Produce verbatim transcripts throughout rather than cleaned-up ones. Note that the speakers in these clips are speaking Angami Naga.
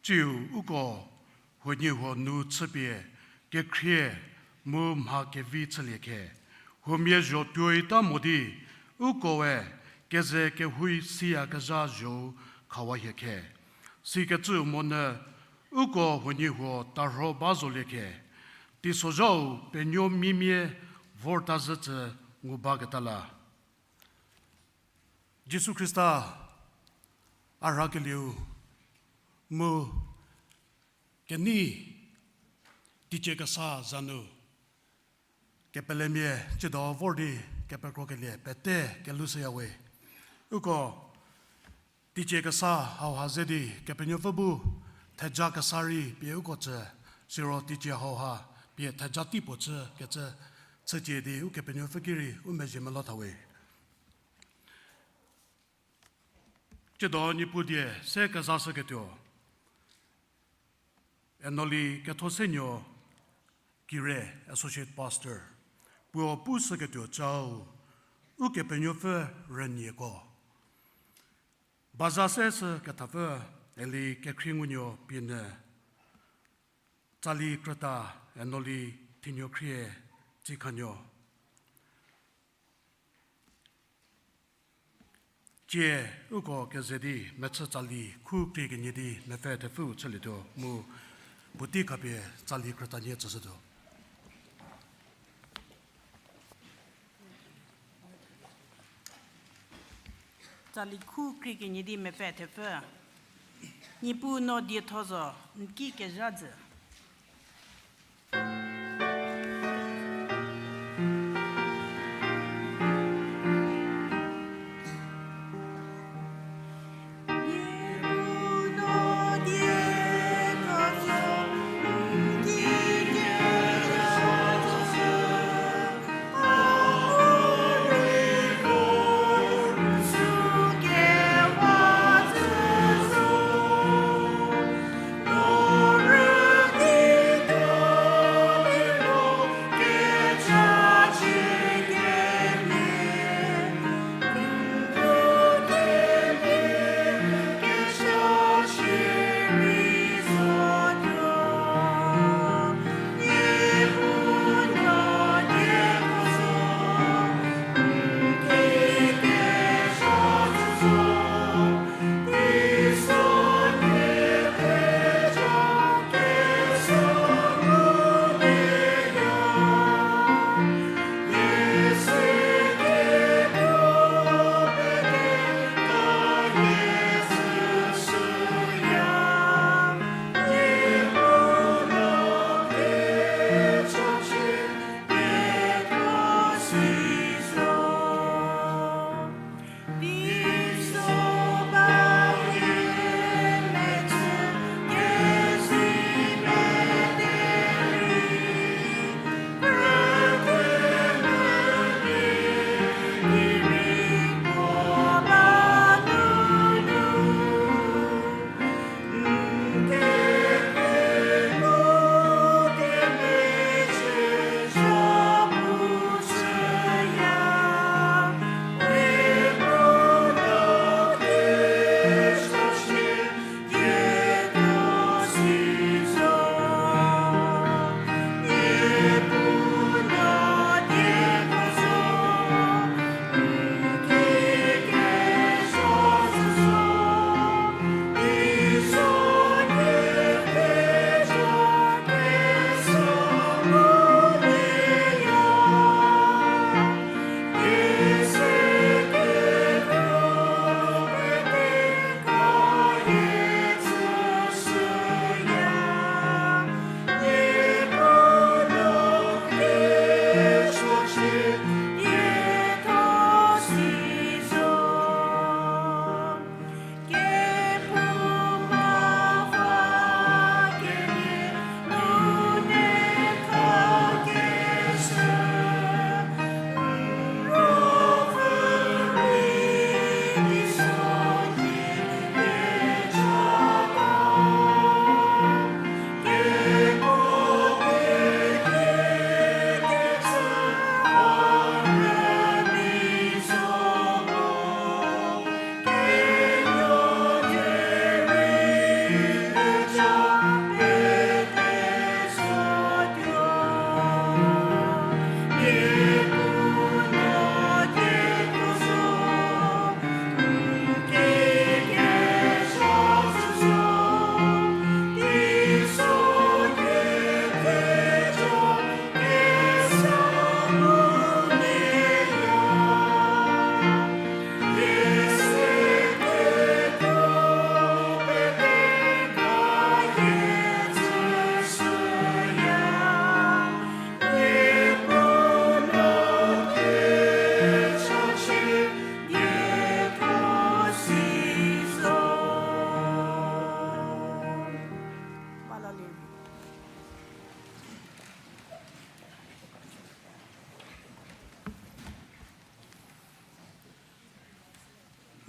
Tsiu uko huoniehuo nu chüpie kekhrie mu mha kevi chülie khe, huomia zho tuoita mo di, ukoe keze kehoui siyakezha zho-u khawa hie khe. Sikecüu monyü uko huoniehuo tarho ba zolie khe, teisozhau penuo mimie vorta zhücü ngu baketa la. Jisu Khrista a rhakelieu mu kenei teicie kesa za nu kepelemia tsiedo vor di kepekrokelie pete kelhoushüyawe. Uko teicie kesa hauha ze di Kepenuopfü bu theja kesa rei pie uko tsü, siro teicie hauha pie theja tei puo chükecü chücie di Ukepenuopfü ki rei u mezhie melou thawe. Tsiedo Niepuu die se kezashüketuo Enoli Kethosenuo Kire, Associate Pastor, puo pushüketuo cau, Ukepenuopfü rünieko. Baza se sü kethapfü Eli Kekhriengunuo pie nyü, tsali krüta Enoli Thinuokhrie Tsikhanuo. Tsie uko keze di mechü tsali khu krie kenie di mepfü thepfüu chülietuo mu puotei khapie tsali krüta nie tsüshütuo. Tsali khu krie kenie di mepfü thepfü. Niepuu no dietho zo, n ki kezha jü.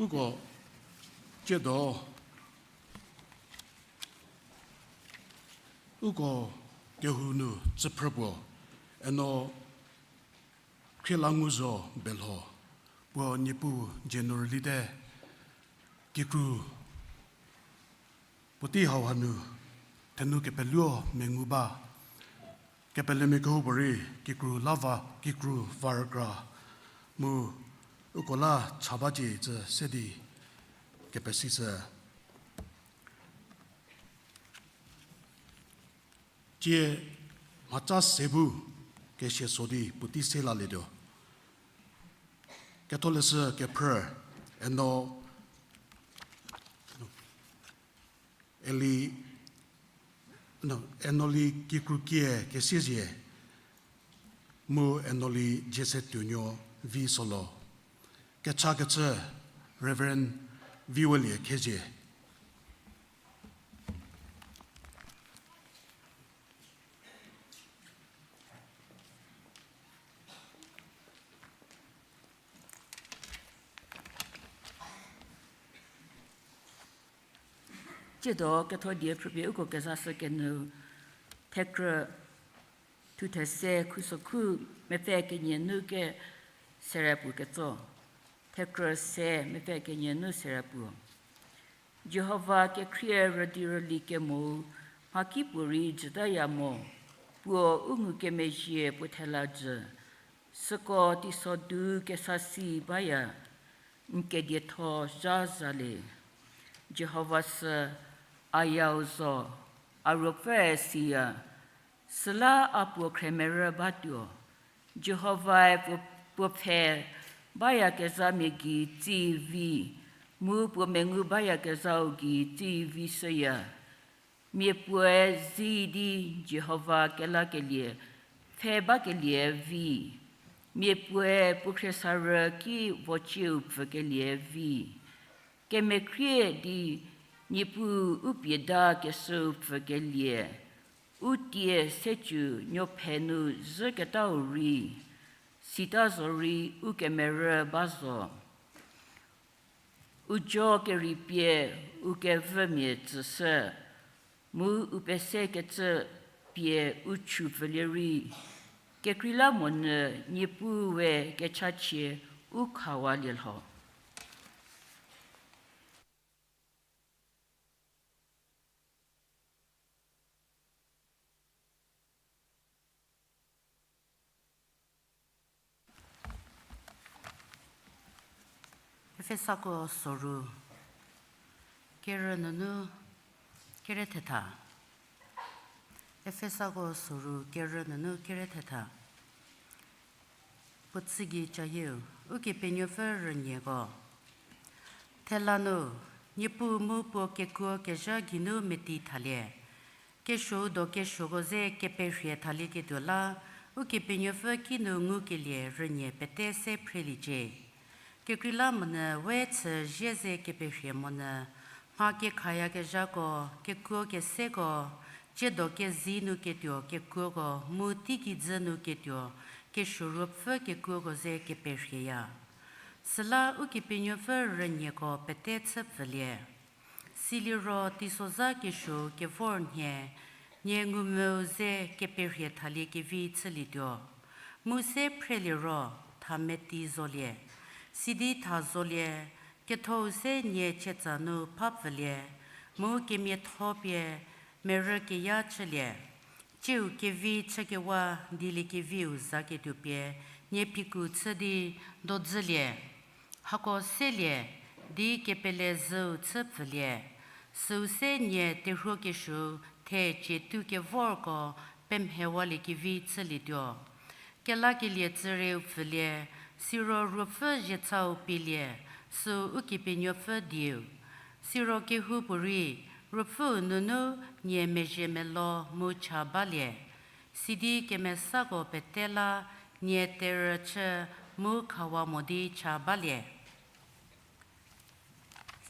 Uko, tsiedo, uko kehou nu tsüphrü puo, eno Khriela Nguzho Belho, puo Niepuu dzie nu rülite, kikru puotei hauha nu thenou kepeluo mengu ba. Kepelemia kehoupuorei kikru la va, kikru va rükra mu uko la cha bacie icü se di kepesishü. Tsie mhatsa se bu kesia so di puotei se lalietuo. Ketholeshü kephrü, eno, eli, no, Enoli Kikrukie Kesiezie, mu Enoli Jiesetuonuo Visolo. Kechakecü, Reverend Viwelie Khezie. Tsiedo ketho die phrüpie uko kezashü kenu, Thekrü thuthe se khusokhu mepfü kenie nu ke sere puo ketso. Thekrü se mepfü kenie nu sere puo. Jihova kekhrie rüdi rüli kemo-u mhakipuorei jütaya mo, puo u ngukemezhie puo thela jü, süko teisodu kesasi baya, n kedietho zha zalie. Jihova sü a yau zo, a ruopfüe siya, süla a puo khriemerü batuo. Jihovae puo, puo pfhe bayakezhamia gei tsei vi, mu puo mengu bayakezhau gei tsei vi shüya. Miapuoe zi di Jihova kelakelie pfhe bakelie vi, miapuoe puo khriesarü ki vocieu pfükelie vi. Kemekhrie di Niepuu u pieda keshüu pfükelie, u tie secü nuophe nu zhüketau rei, sita zorei u kemerü ba zo. U jo kerei pie u kevümia tsüshü, mu u pesekecü pie u chupfülie rei, kekreilamonyü Niepuue kechachie u khawalielho. Efesako soru kerü nunu kere thetha. Efesako soru kerü nunu kere thetha. Puo tsügei cayieu, Ukepenuopfü rünyieko. Thela nu, Niepuu mu puo kekuo kezha geinu meti thalie. Kesuou do kesuoko ze keperhie thalieketuo la, Ukepenuopfü kinu ngukelie rünyie pete se phreliecie. Kekreilamonyü we chü zie ze keperhie monyü, mha kekhayakezhako, kekuo keseko, tsiedo kezei nu ketuo kekuoko mu teikijü nu ketuo kesuo ruopfü kekuoko ze keperhieya. Süla Ukepenuopfü rünyieko pete chü pfülie. Siliro teisozha kesuo kevor nhie, nie ngumvüu ze keperhie thalie kevi chülietuo. Mu se phreliero, tha meti zolie. Sidi tha zolie, kethou se nie chietsa nu pha pfülie, mu kemiatho pie merü keya chülie. Tsiu kevi chükewa dieliekeviu zaketuo pie, nie phiku chü di dodzülie. Hako selie, di kepele zhüu chü pfülie. Süu se nie terhuokesuou thecie tu kevorko pemhewaliekevi chülietuo. Kelakelie tsürieu pfülie, siro ruopfü zhiechau pielie, süu Ukepenuopfü dieu. Siro kehoupuorei, ruopfüu nunu nie mezhie melo mu cha balie. Sidi kemesako pete la nie terü chü mu khawa mo di cha balie.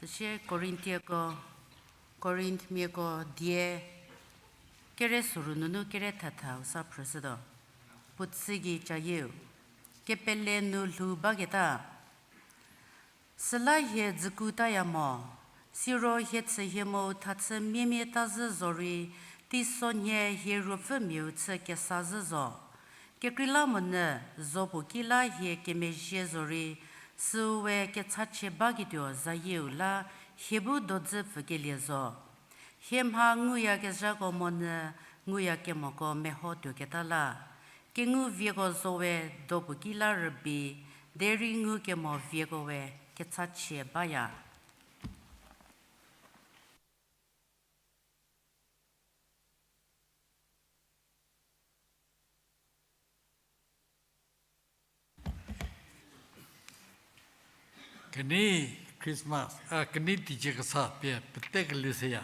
Süsie Korintiako, Korinthmiako die kere soru nunu kere thathau sa phrüshütuo. Puo tsügei cayieu, kepele nu lhou baketa. Süla hie dzükutaya mo, siro hie chü hie mou thachü miemie ta zhü zorei, teisonhie hie ruopfümiau chü kesa zhü zo. Kekreilamonyü zo puo ki la hie kemezhie zorei, süu we kechachie baketuo zayieu la hie bu dodzü pfükelie zo. Hie mha nguyakezhako monyü nguyakemoko meho tuoketa la, kengu vieko zo we do puo ki la rübei, derei ngukemo vieko we kechachie baya. Kenei Christmas, a, kenei teicie kesa pie pete keli seya.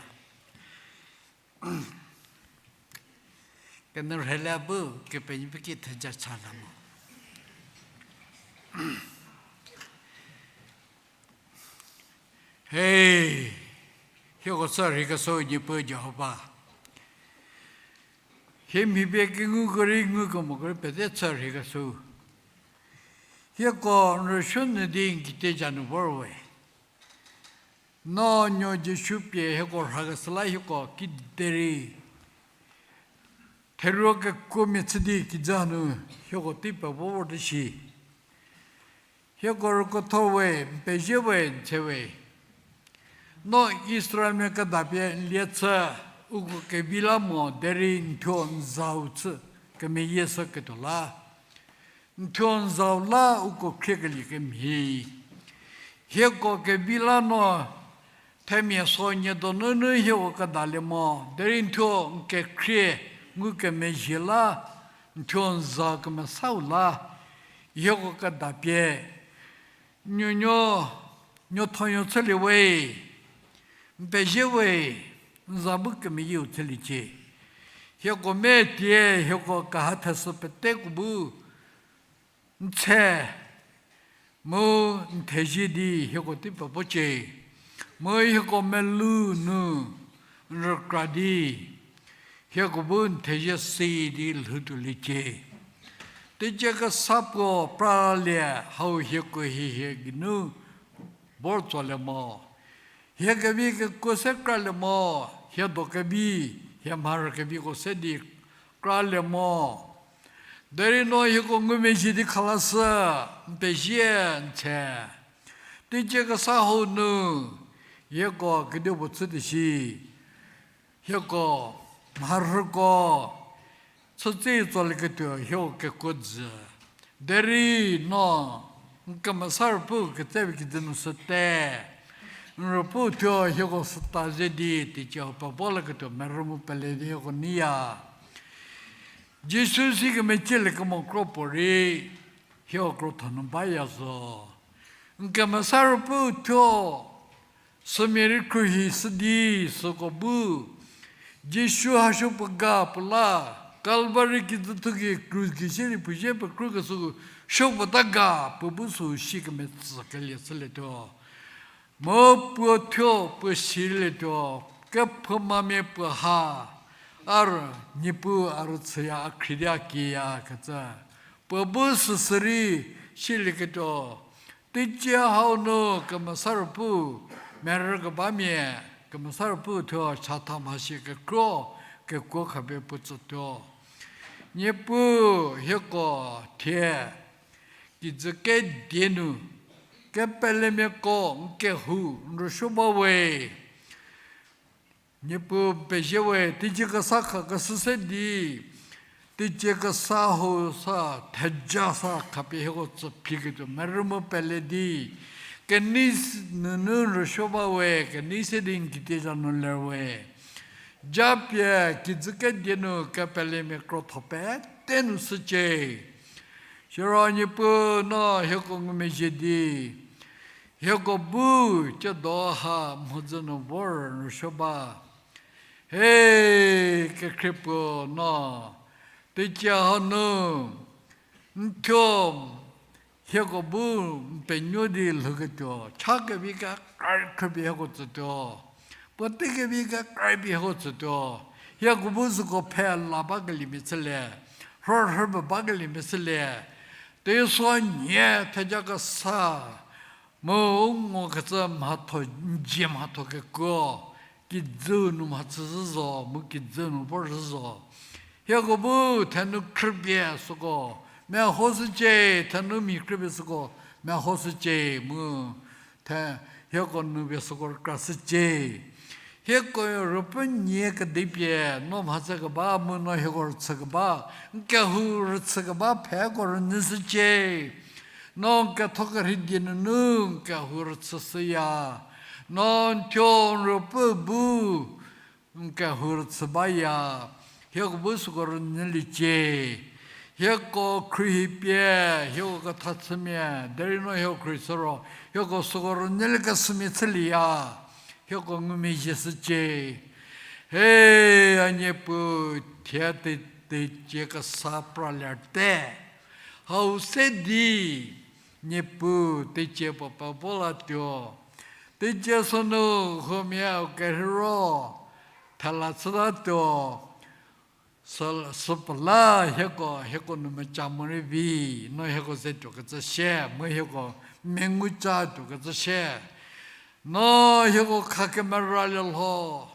Kenyü rhelie bu Kepenuopfü ki theja cha la mo. Hei, hieko chü rheikeshü Niepuu Jihova. Hie mhi pie kenguko rei ngukemoko rei pete chü rheikeshü. Hieko n rüsuo nyü di n kiteja nu vor we. No nuo Jisu pie hieko rhakeshü la hieko kiderei theruo kekuomia chü di kijü nu hieko tei pevo vor di shi. Hieko rükotho we, n pezie we, n tse we. No Israelmia kedapie n lie chü, uko kevi la mo derei n thuo n zau chü kemeyie shüketuo la, n thuo n zau la uko khriekelie kemhie. Hieko kevi la no themia so nie donunu hieko kedalie mo, derei n thuo n kekhrie ngukemezhie la, n thuo n za kemesau la, hieko kedapie nuonuo, nuothonuo chülie we, n pezie we, n za bu kemeyieu chüliecie. Hieko metie, hieko keha theshü peteko bu n tse, mu n thezie di hieko tei pevocie, mu hieko melou nu n rükra di hieko bu n thezie si di lhoutuoliecie. Teicie kesa puo pralie hau hieko hie hie geinu vor tsolie mo. Hie kevi kekuo se kralie mo, hie do kevi, hie mharü keviko se di kralie mo. Derei no hieko ngumezhie di khalashü, n pezie n tse. Teicie kesa hau nu hieko kedipuo chü di shi, hieko mharhüko chütse tsolieketuo hieko kekuo jü. Derei no n Kemesa Ruopfü ketsepie kijü nu süte, n Ruopfü thuo hieko süta ze di teicie hau pevolieketuo merü mu pele di hieko neiya. Jisu sikemecielie kemo kro puorei hieko krotho nu baya zo. N Kemesa Ruopfü thuo sümia rei khruohi shü di süko bu Jisu hasuo puo ga puo la, Kalvari kijüthu gei krus gei sie di puo zie pekrukeshü supuo ta ga puo bu sü sikemetsükelie chülietuo. Mu puo thuo puo silietuo, kephoumamia puo ha, a rü, Niepuu a rüchüya a khrie di a kieyakecü puo bu süsü rei silieketuo. Teicie hau nu Kemesa Ruopfü merü kebamia, Kemesa Ruopfü thuo chatha mhasi kekro kekuo khapie puo tsütuo. Niepuu hieko thie kijü kedie nu kepelemiako n kehou n rüsuo ba we. Niepuu n pezie we, teicie kesa khakeshü se di, teicie kesa hau sa theja sa khapie hieko tsü phiketuo merü mu pele di, kenei s- nunu n rüsuo ba we, kenei se di n kitiezha nu ler we. Japie kijü kedie nu kepelemia krotho pete nu shücie. Siro Niepuu no hieko ngumezhie di hieko bu tsiedo ha mhodzü nu vor n rüsuo ba. He, kekhrie puo no, teicie hanu n thuo hieko bu n penuo di lhouketuo, cha kevi kekra khrüpie hieko tsütuo, puotei kevi kekra pie hieko tsütuo. Hieko bu süko phe la bakeliemia chülie, rhorhü ba bakeliemia chülie, teiso nie theja kesa Mu u ngokecü mhatho, n dzie mhatho kekuo, kijü nu mhachü zhü zo, mu kijü nu vor zhü zo. Hieko bu thenu khrüpie süko mehoshücie, thenu mia khrüpie süko mehoshücie, mu the, hieko nu pie süko rükrashücie. Hieko Ruopfü nie kedipie no mhachü keba mu no hieko rüchü keba, n kehou rüchü keba pheko rünyüshücie. No n ketho kerhei die nunu n kehou rüchüshüya. No n thuo n Ruopfü bu n kehou rüchü baya. Hieko bu süko rünyüliecie. Hieko khruohi pie, hieko kethachümia derei no hieko khruohi chü ro, hieko süko rünyüliekeshümia chülieya. Hieko ngumezhie shücie. He, a Niepuu, thie te, teicie kesa praliete. Hau se di, Niepuu, teicie puo pevo latuo. Teicie sünu huomia u kerheiro thela chütatuo. Sü, süpela hieko, hieko nu meca morei vi, no hieko ze tuokecü shie, mu hieko menguca tuokecü shie. No hieko khakemeralie lho.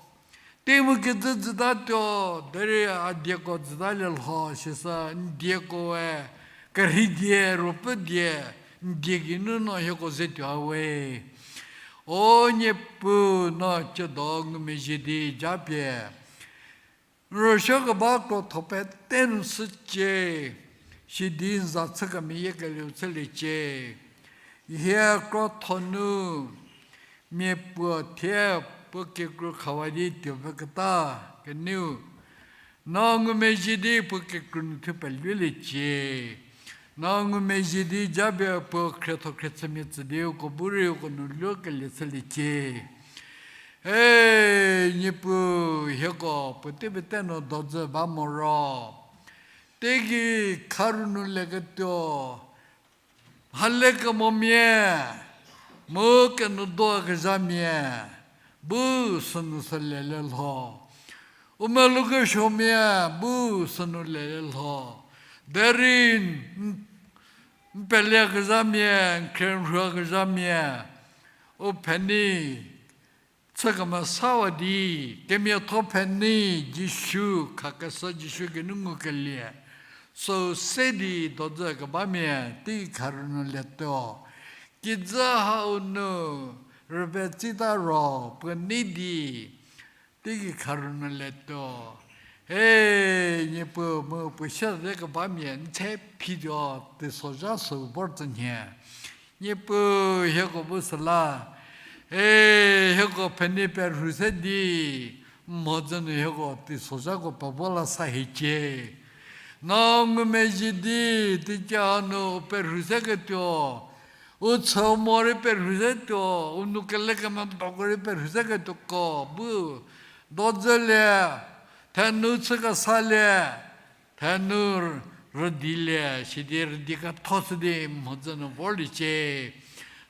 Tei mu kijü jütatuo, derei a dieko jütalie lho, sisü n diekoe, kerhei die, Ruopfü die, n die geinu no hieko ze tuo we. O Niepuu, no tsiedo ngumezhie di japie n rüsuo keba krotho pete nu shücie, sidi n za chü kemeyie kelieu chüliecie. Hie krotho nu mia puo thie puo kekru khawa di tuo veketa keniu, no ngumezhie di puo kekru nu thu peluoliecie. No ngumezhie di japie puo khrietho khriechümia tsü di uko bu rei uko nu luokelie chüliecie. E, Niepuu, hieko puotei pete nu dojü ba moro, teigei kharu nu leketuo, mhale kemomia, mu kenou do kezhamia, bu sünu sü lelie lho. U melou kesuomia, bu sünu lelie lho. Derei n, n pelekezhamia, n khrie n rhuokezhamia, u pfhenei chü kemesawa di, kemiatho pfhenei Jisu, khakeshü Jisu geinu ngukelie, süu se di dojü kebamia teigei kharu nu letuo. Kijü hau nu rüvetsita ro puo nei di, teigei kharu nu letuo. E, Niepuu, mu puo siezekebamia n tse phituo, teisozha sü vor tsünhie. Niepuu, hieko bu süla, e, hieko pfhenei perhu se di, mhodzü nu hieko teisozhako pevo la sa hiecie. No ngumezhie di, teicie hanu perhu se ketuo, u chü u mo rei perhu se tuo, u nou kele kemedoko rei perhu se ketuoko bu dojülie, thenu chü kesalie, thenu rüdilie, sidi rüdi ketho shü di mhodzü nu vorliecie.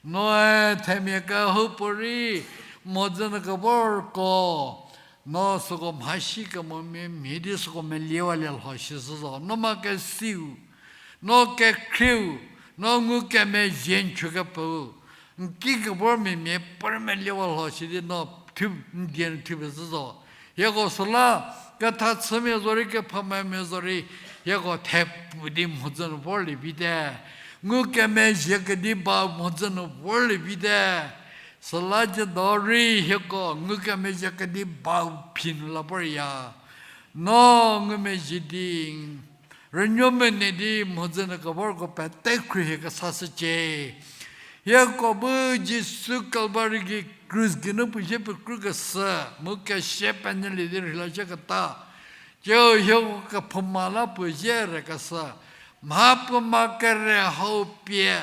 Noe themia kehoupuorei mhodzü nu kevorko, no süko mhasi kemo mia mhie di süko meliewalie lho shi shü zo. No ma kesiu, no kekhrieu, no ngukemezhie n chükepfüu, n ki kevor mia mia puorei meliewa lho shi di no thu, n die nu thupie shü zo. Hieko süla, kethachümia zorei, kephoumamia zorei, hieko thepu di mhodzü nu vorlie vite. Ngukemezhie kedi ba mhodzü nu vorlie vite. Süla tsiedo rei hieko ngukemezhie kedi bau phi nu la vorya. No ngumezhie di rünuo mene di mhodzü nu kevorko pete khruohi kesashücie. Hieko bu Jisu Kalvari gei krus geinu puo zie pekrukeshü, mu kesia penyülie di rheila zieketa, tsieu hieko kephouma la puo zie rekeshü, mha puo ma kere hau pie,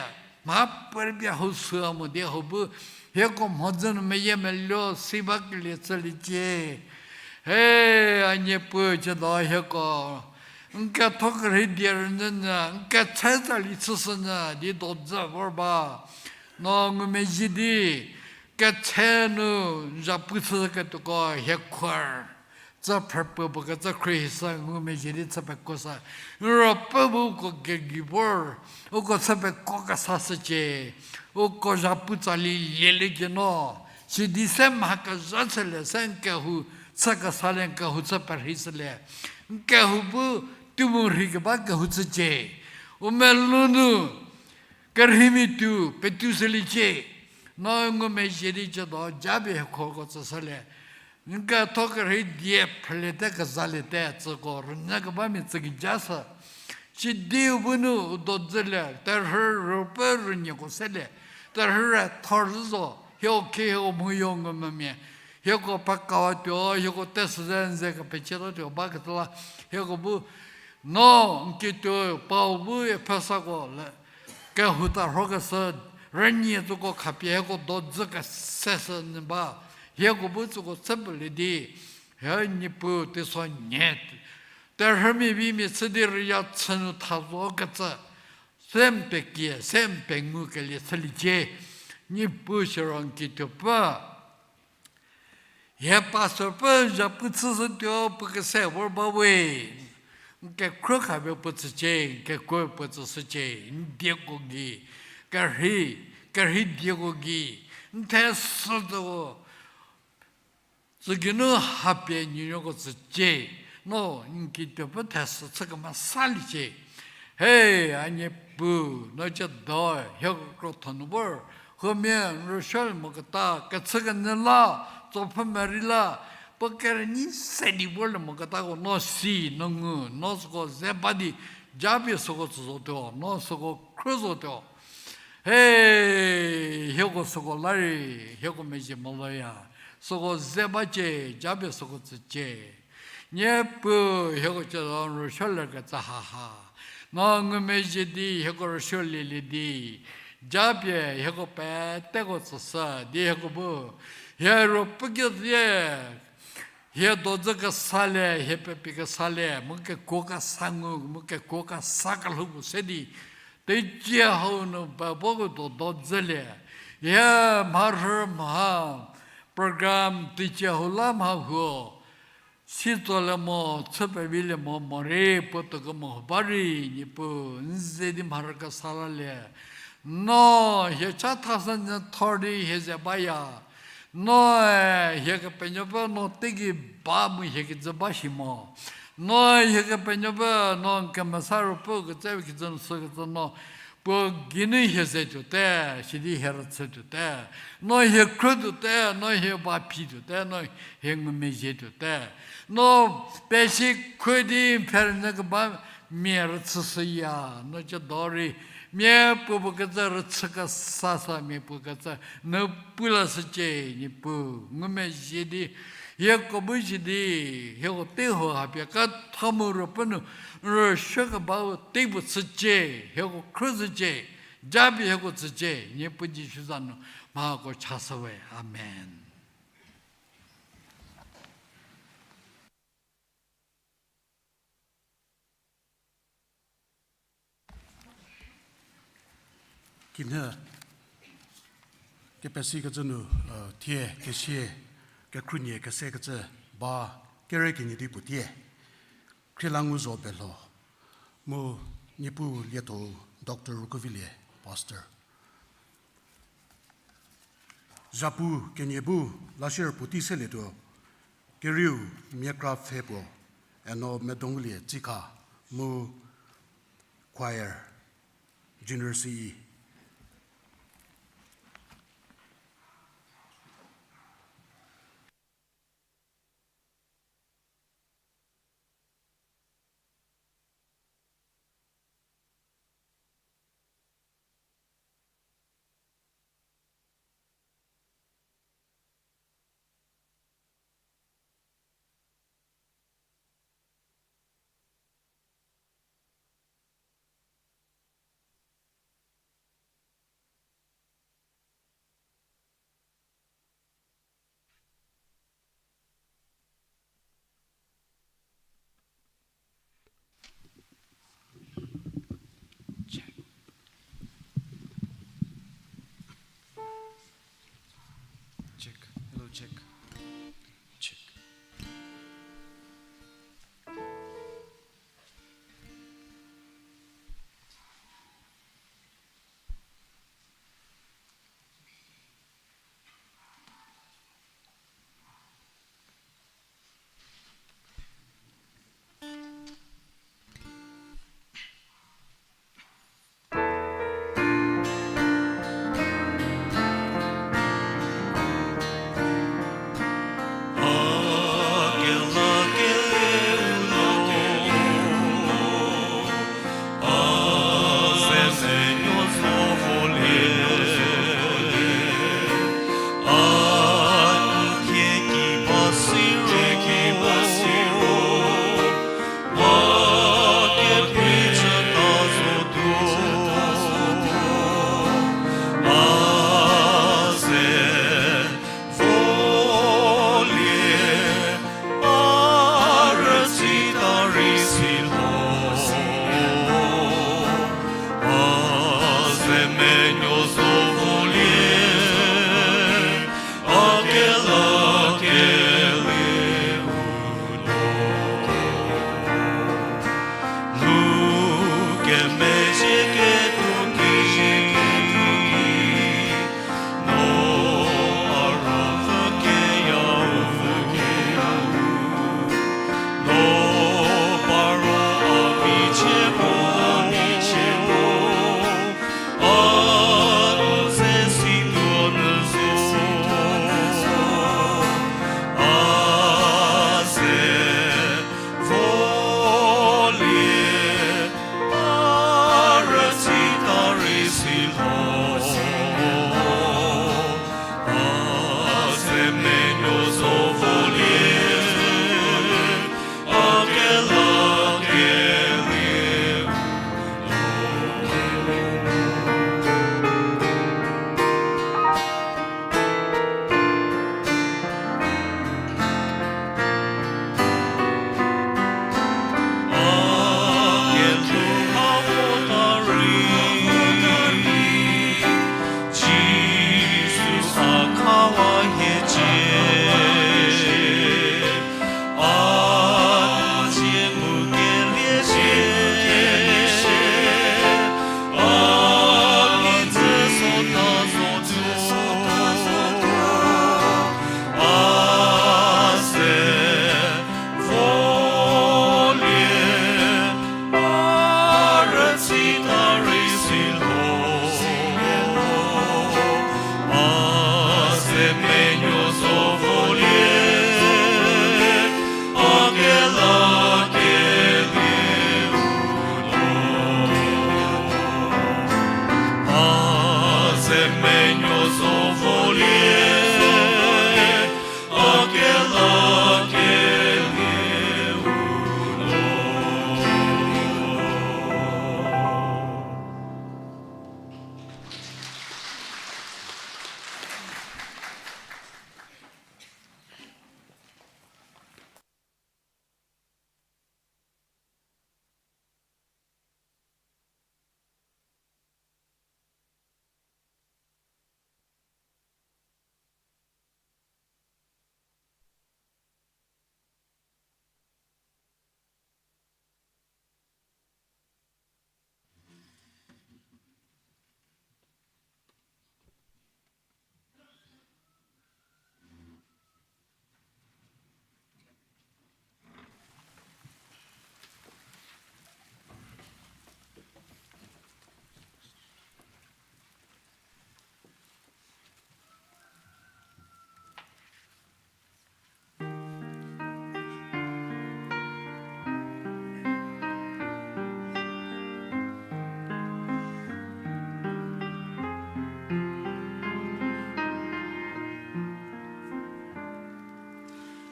mha puorei pie hau süu mo di hau bu, hieko mhodzü nu meyiemeluo si bakelie chüliecie. He, a Niepuu, tsiedo hieko n ketho kerhei die rünyünyü, n ketse tsali chüshünyü di dojü vor ba. No ngumezhie di, ketse nu n zhapu chüketuoko hie khuor Tsü phrüpuo puo kecü khruohi sü ngumezhie di chü pekuo sü. N Ruopfü bu uko kegei vor, uko chü pekuo kesa shücie, uko zhapu tsali lieliecie no. Sidi se mha kezha chülie, se n kehou chü kesalie, n kehou chü perhei shülie. N kehou bu tuo mu rhei keba kehou chücie. U melou nu kerheimia tuo petuo shüliecie. No ngumezhie di ciedo japie hieko tsüshülie. N ketho kerhei die phrüliete kezaliete, tsüko rünyü kebamia tsü kija sü. Sidi u bu nu u do dzülie, terhü rüpfü rünyiko selie, terhü re thor zhü zo, hieko khie hieko mhoyo ngumvümia, hieko pekawatuo, hieko tesüze n ze kepecietuo bakecü la, hieko bu, no n kituo pau bu pfhüsako le, kehou tarhokeshü, rünyie tsüko khapie hieko do dzü kese shü nyü ba, hieko bu tsüko chüpfülie di, hie Niepuu teisonhie, terhümia vimia chü di rüya chü nu tha zo kecü, se n pekie, se n pengukelie chüliecie, Niepuu siro n kituopfü. Hie pastorpfü zhapu chüshütuo puo kese vor ba we. N kekhruo khapie puo tsücie, n kekuo puo tsüshücie, n dieko gei, kerhei, kerhei dieko gei, n thesü tsüko, tsü geinu hapie nuonuoko tsücie, no n kituopfü thesü chü kemesaliecie. He, a Niepuu, no ciedo, hieko krotho nu vor, huomia n rüsuolie moketa, kechükenyü la, tsopfhü merei la, puo kerünyi se di vorlie moketako no si, no ngu, no süko ze ba di, japie süko tsü zotuo, no süko khruo zotuo. He, hieko süko la rei, hieko mezhie moloya, süko ze bacie, japie süko tsücie. Niepuu hieko ciedo n rüsuolie kecü haha, no ngumezhie di hieko rüsuolielie di, japie hieko peteko tsüshü di hieko bu, hie ruopfü kiezie, hie dodzü kesalie, hie pepi kesalie, mu kekuo kesa ngu, mu kekuo kesa kelhou puo se di, teicie hau nu ba bo ketuo dodzülie, hie mharhü mha program teicie hau la mha huo, sitsolie mo, chü pevilie mo, morei puo tuo kemo ba rei, Niepuu, n ze di mharhü kesa lalie. No hie cha thashü nyü thor di hie ze baya. Noe hie Kepenuopfü no teigei ba mu hie kijü ba shi mo. Noe hie Kepenuopfü no n kemesa ruopfü kecü kijü nu sükecü no puo geinu hie ze tuote, sidi hie rüchü tuote. No hie khruo tuote, no hie ba phi tuote, no hie ngumezhie tuote. No pesikho di n pfhe rünyü keba mia rüchüshüya, no ciedo rei mia puo puo kecü rüchü kesa sa mia puo kecü nu pu lashücie, Niepuu ngumezhie di, hieko bu zhie di, hieko tei ho hapie ketho mu ruopfü nu n rüsuo kebau tei puo chücie, hieko khruo zhücie, japie hieko tsücie, Niepuu Jisu za nu mhako chashüwe. Amen. Kinhie kepesikecü nu, thie kesie kekhruonie kesekecü ba kere kenie di puo tie. Khriela ngu zo belho, mu Niepuu lietho Doctor Rukuvilie, Pastor. Zhapu kenie bu lashie puotei selietuo, kerieu Miakra Pfhe puo, eno Medongulie Tsika, mu choir, Junior C E. Check. Hello, check. Check.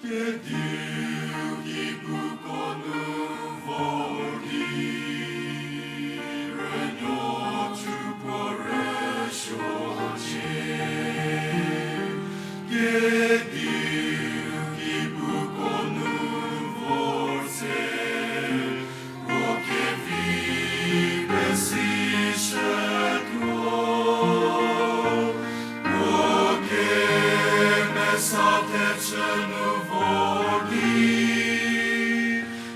Kediu ki puko nu vor di, rünuo chüpuo rüsuocie. Kediu ki puko nu vor se, puo kevi pesishütuo, puo kemesa thechü nu vor di,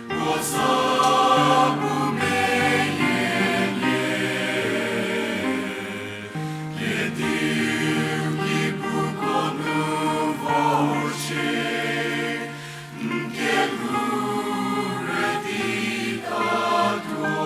puo za pu meyielie. Kediu ki puko nu vor shie, n kelhou rüdi tatuo.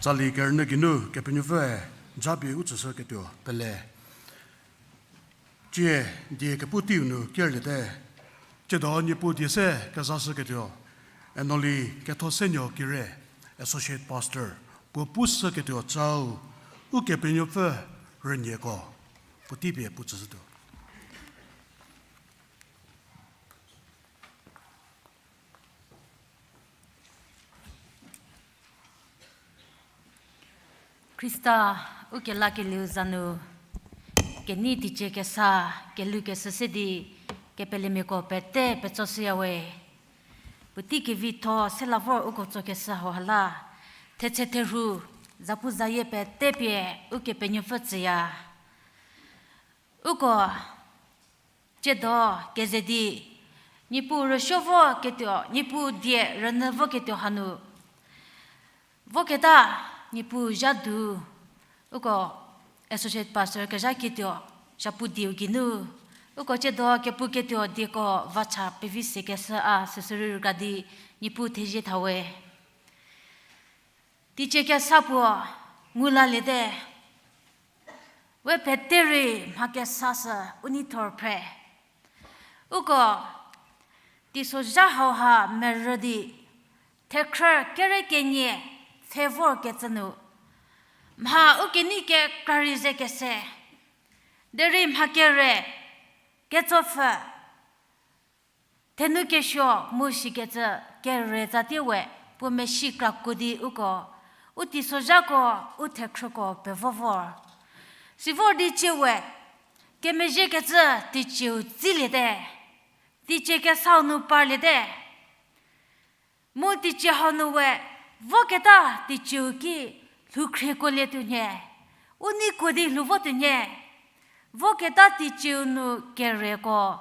Tsali kerünyü geinu Kepenuopfüe japie u tsüshüketuo pele. Tsie die kepu teiu nu kerlie te. Tsiedo Niepuu die se kezashüketuo, Enoli Kethosenuo Kire, Associate Pastor, puo pushüketuo chau, Ukepenuopfü rünieko, puotei pie pu tsüshütuo. Khrista ukelakelieu za nu, kenei teicie kesa, kelhukeshü se di, kepelemiako pete petso shüya we. Puotei kevitho se la vor uko tsokeshü hauha la, thetse therhu, zapuzayie pete pie Ukepenuopfü tsüya. Uko tsiedo keze di, Niepuu rüsuo voketuo, Niepuu die rünyü voketuo hanu, voketa Niepuu zha du, uko Associate Pastor kezhaketuo, zhapu dieu geinu, uko tsiedo kepuketuo dieko vacha pevi sekeshü a süsürei rüka di, Niepuu thezie tha we. Teicie kesa puo ngu laliete. We pete rei mha kesa sü u neithor phre. Uko teisozha hauha merü di, thekhrü kere kenie pfhe vorkecü nu, mha u kenei kekra rei ze kese, derei mha kere, ketsopfü, thenu kesuo mu shikecü kere tsatie we, puo mesi krakuo di uko, u teisozhako, u thekhrüko pevo vor. Sivor di tsie we, kemezhiekecü teicieu tsiliete, teicie kesau nu parliete. Mu teicie hau nu we, voketa teicieu ki lhoukhriekuolie tuonie, u neikuo di lhou vo tuonie, voketa teicieu nu kereko,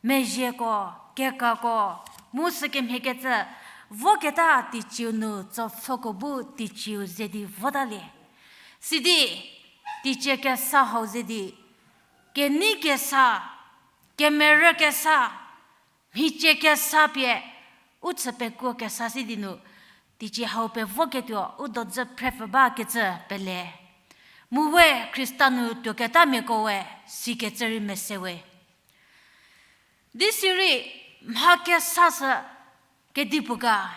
mezhieko, kekako, mu sükemhiekecü, voketa teicieu nu tsopfüko bu teicieu ze di votalie. Sidi, teicie kesa hau ze di, kenei kesa, kemerü kesa, mhicie kesa pie, u chü pekuo kesa si di nu, teicie hau pevoketuo u dozü phrepfü bakecü pele. Mu we Khrista nu tuoketamiako we, sikecü rei mese we. Di sirei mha kesa sü kedipuo ga,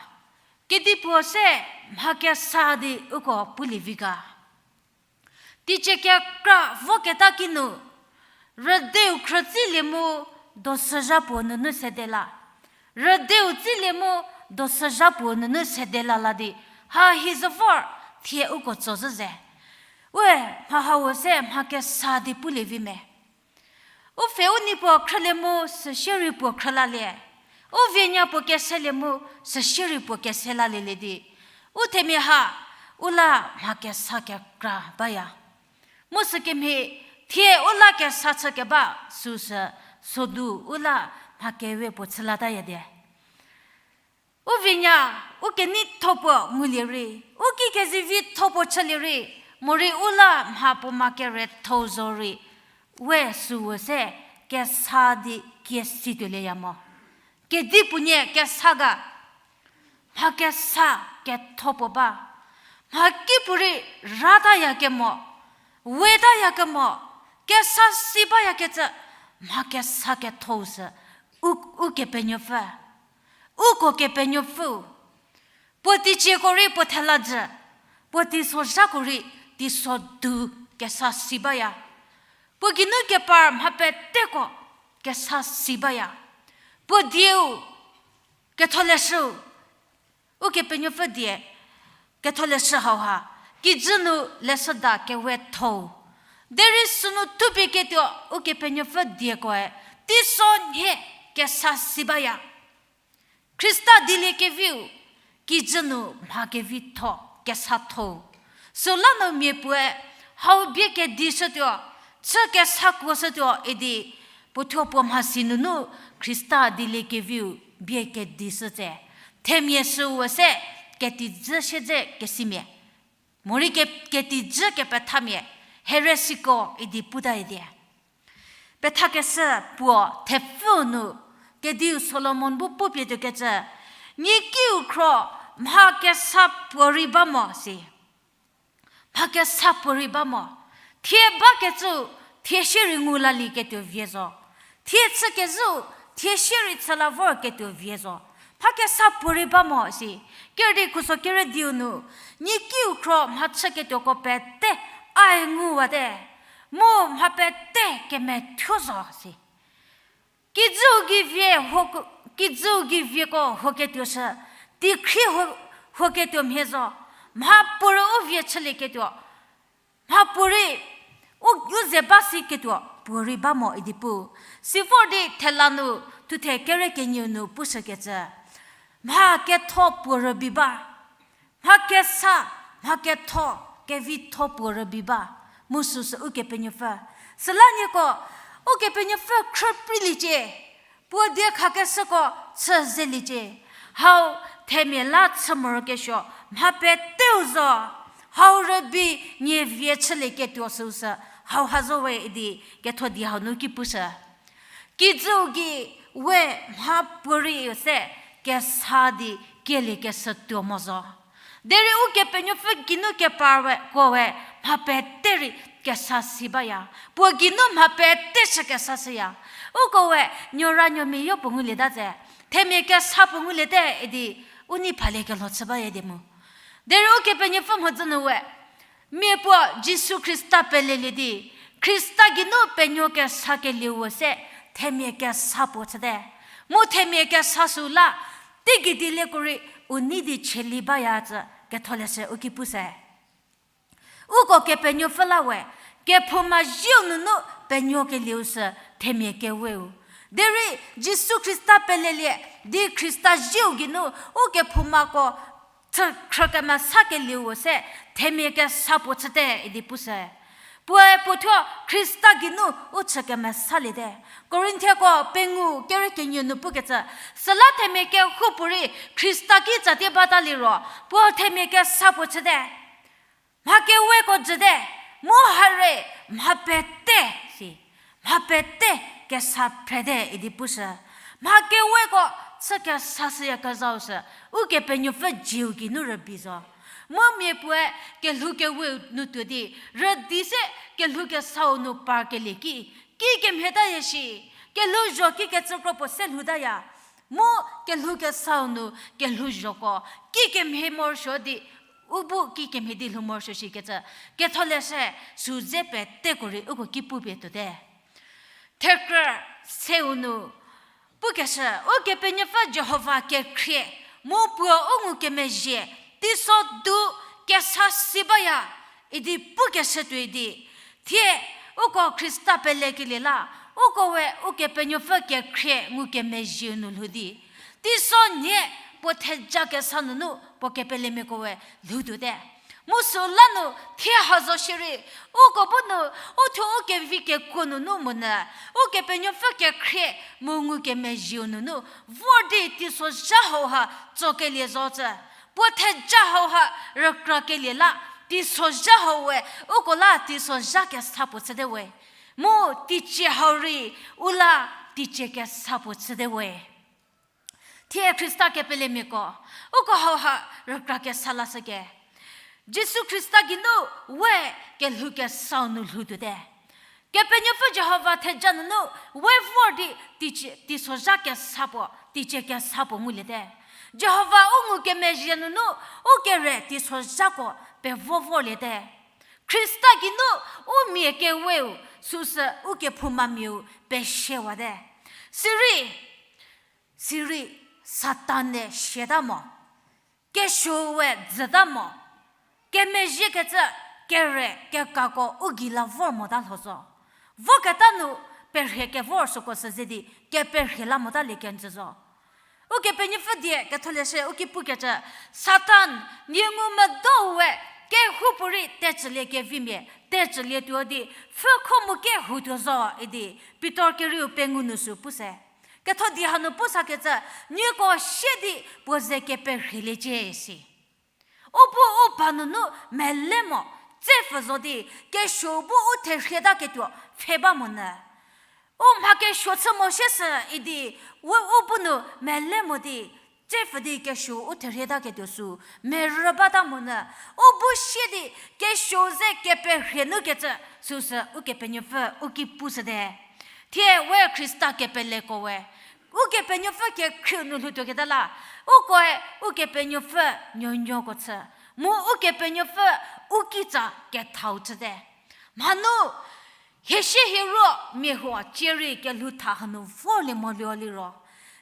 kedipuo se mha kesa di uko pulie vi ga. Teicie kekra voketa kinu, rüdeu khrütsilie mu dosüzha puo nunu sede la. Rüdeu tsilie mu dosüzha puo nunu sede la la di, ha hi zo vor thie uko tso zhü ze. We, mha hau se mha kesa di pulie vi me. U pfhe u nei puo khrülie mu süsie rei puo khrü lalie. U vienya puo keselie mu süsie rei puo kese lalielie di, u themia ha, u la mha kesa kekra baya. Mu sükemhie, thie u la kesa chü keba, süsü, sodu u la mha kewe puo chü lataya die. U vienya, u keneitho puo ngulie rei, u kikezivi tho puo chülie rei, morei u la mha puo ma kerethou zo rei, we süu se kesa di kie si tuolieya mo. Kedipuo nie kesa ga, mha kesa ketho puo ba, mha kipuorei rataya kemo, wetaya kemo, kesa si bayakecü, mha kesa kethou sü, u, Ukepenuopfü, uko Kepenuopfüu, puo teicieko rei puo thela jü, puo teisozhako rei teiso du kesa si baya. Puo geinu kepar mha peteko kesa si baya. Puo dieu ketholeshüu, Ukepenuopfü die ketholeshü hauha, kijü nu leshüda kewethou. Derei sünu thupie ketuo Ukepenuopfü diekoe, teisonhie kesa si baya. Khrista dieliekeviu, kijü nu mha kevitho, kesathou. Süla nu mia puoe, hau bie kedishütuo, chü kesa kuoshütuo idi, puothuo puo mhasi nunu Khrista dieliekeviu bie kedishütse. Themia süu se ketijü siedze kesimia. Morei ke, ketijü kepethamia, heresyko idi puta idi. Pethakeshü puo thepfü nu, kediu Solomon bu pupie tuokecü, nikiu khro mha kesa puorei ba mo si. Mha kesa puorei ba mo. Thie bakecü, thie shierei ngu lalieketuo vie zo. Thie chükezhü, thie shierei chü la vorketuo vie zo. Mha kesa puorei ba mo si. Kerüdi khuso kerü diu nu, nikiu khro mha chüketuoko pete, ae nguwate. Mu mha pete kemethuo zo si. Kijüu gei vie ho, kijüu gei vieko hoketuo shü, teikhrie ho, hoketuo mhie zo, mha puorei u vie chülieketuo, mha puorei u, u ze ba siketuo puorei ba mo idi pu. Sivor di thela nu, thuthe kerü kenieu nu pushükecü, mha ketho puo rübei ba. Mha kesa, mha ketho, kevitho puo rübei ba, mu süsü Ukepenuopfü. Süla nieko, Ukepenuopfü khrüpreiliecie, puo die khakeshüko chü zeliecie. Hau themia la chü morokesuo, mha peteu zo, hau rübei nie vie chülieketuo süsü, hau ha zo we idi ketho di hau nu ki pushü. Kijüu gei we mha puorei se kesa di kieliekeshü tuo mo zo. Derei Ukepenuopfü geinu kepar we, ko we mha pete rei kesa si baya. Puo geinu mha pete chü kesa shüya. Uko we nuoranuomia yo puo ngulieta tse, themia kesa puo nguliete idi u nei phaliekelho chü baya di mu. Derei Ukepenuopfü mhodzü nu we mia puo Jisu Khrista pelelie di, Khrista geinu penuo kesakelieu se themia kesa puo chüte. Mu themia kesa süu la, teigei dielieko rei u nei di cheli baya cü ketholeshü u ki pushü. Uko Kepenuopfü la we, kephouma zieu nunu penuokelieu sü themia keweu. Derei Jisu Khrista pelelie di Khrista zieu geinu u kephoumako chü khrükemesakelieu se themia kesa puo chüte idi pushü. Puoe puo thuo Khrista geinu u chü kemesaliete. Korinthiako pengou kerü kenieu nu pukecü, süla themia kehoupuorei Khrista ki tsatie bata liro, puo themia kesa puo chüte. Mha keweko jüte, mu hare mha pete si, mha pete kesa phrete idi pushü. Mha keweko chü kesa shüyakezhau sü, Ukepenuopfü zieu geinu rübei zo. Mu mia puoe kelhou keweu nu tuo di, rüdi se kelhou kesau nu parkelie ki, kikemhie taya shi, kelhouzho kikecü kro puo se lhoutaya. Mu kelhou kesau nu kelhouzhoko kikemhie morosuo di, u bu kikemhie di lhou morosuo shikecü, ketholeshü sü dze peteko rei uko ki pupie tuote. Thekrü seu nu pukeshü, Ukepenuopfü Jihova kekhrie, mu puo u ngukemezhie, teiso du kesa si baya, idi pukeshü tuoi di. Thie, uko Khrista pelekelie la, uko we Ukepenuopfü kekhrie ngukemezhieu nu lhou di, teiso nhie puo theja kesa nunu puo kepelemiako we lhou tuote. Mu süla nu thie ha zo shierei, uko bu nu, u thuo u kevi kekuo nunu monyü, Ukepenuopfü kekhrie mu ngukemezhieu nunu vor di teisozha hauha tsokelie zocü. Puo theja hauha rükrakelie la, teisozha hau we, uko la teisozha kesa puo chüte we. Mu teicie hau rei, u la teicie kesa puo chüte we. Thie Khrista kepelemiako, uko hauha rükra kesa lashüke. Jisu Khrista geinu we kelhou kesau nu lhou tuote. Kepenuopfü Jihova theja nunu we vor di teicie, teisozha kesa puo, teicie kesa puo nguliete. Jihova u ngukemezhie nunu u kere teisozhako pevo vorliete. Khrista geinu u mia keweu süsü u kephoumamiau pesiewate. Sirei, sirei Satan-e siata mo, kesuo we dzüta mo, kemezhiekecü kere kekako u gei la vor mota lho zo. Voketa nu perhie kevor süko sü ze di keperhie la motalie kenjü zo. Ukepenuopfü die ketholeshü u ki pukecü, Satan, nie ngu medo we, kehoupuorei tecülie kevimia, tecülietuo di, pfhükho mu kehoutuo zo idi, Pitor kerieu pengou nu sü puse. Ketho di hanu pusakecü, nieko sie di puo ze keperhieliecie si. U bu u ba nunu mele mo, tsepfü zo di, kesuo bu u therhietaketuo pfhe ba monyü. U mha kesuo chü mo sie sü idi, u, u bu nu mele mo di, Tsepfü di kesuo u therhie taketuo sü, merü bata monyü, u bu sie di kesuo ze keperhie nu kecü, süsü Ukepenuopfü u ki pushüte. Thie we Khrista kepeleko we, Ukepenuopfü kekhrieu nu lhoutuoketa la, ukoe Ukepenuopfü nuonuoko chü, mu Ukepenuopfü u kitsa kethau chüte. Mhanu, hie sie hie ro mia huo cierei kelhou tha hanu vorlie moluo liro,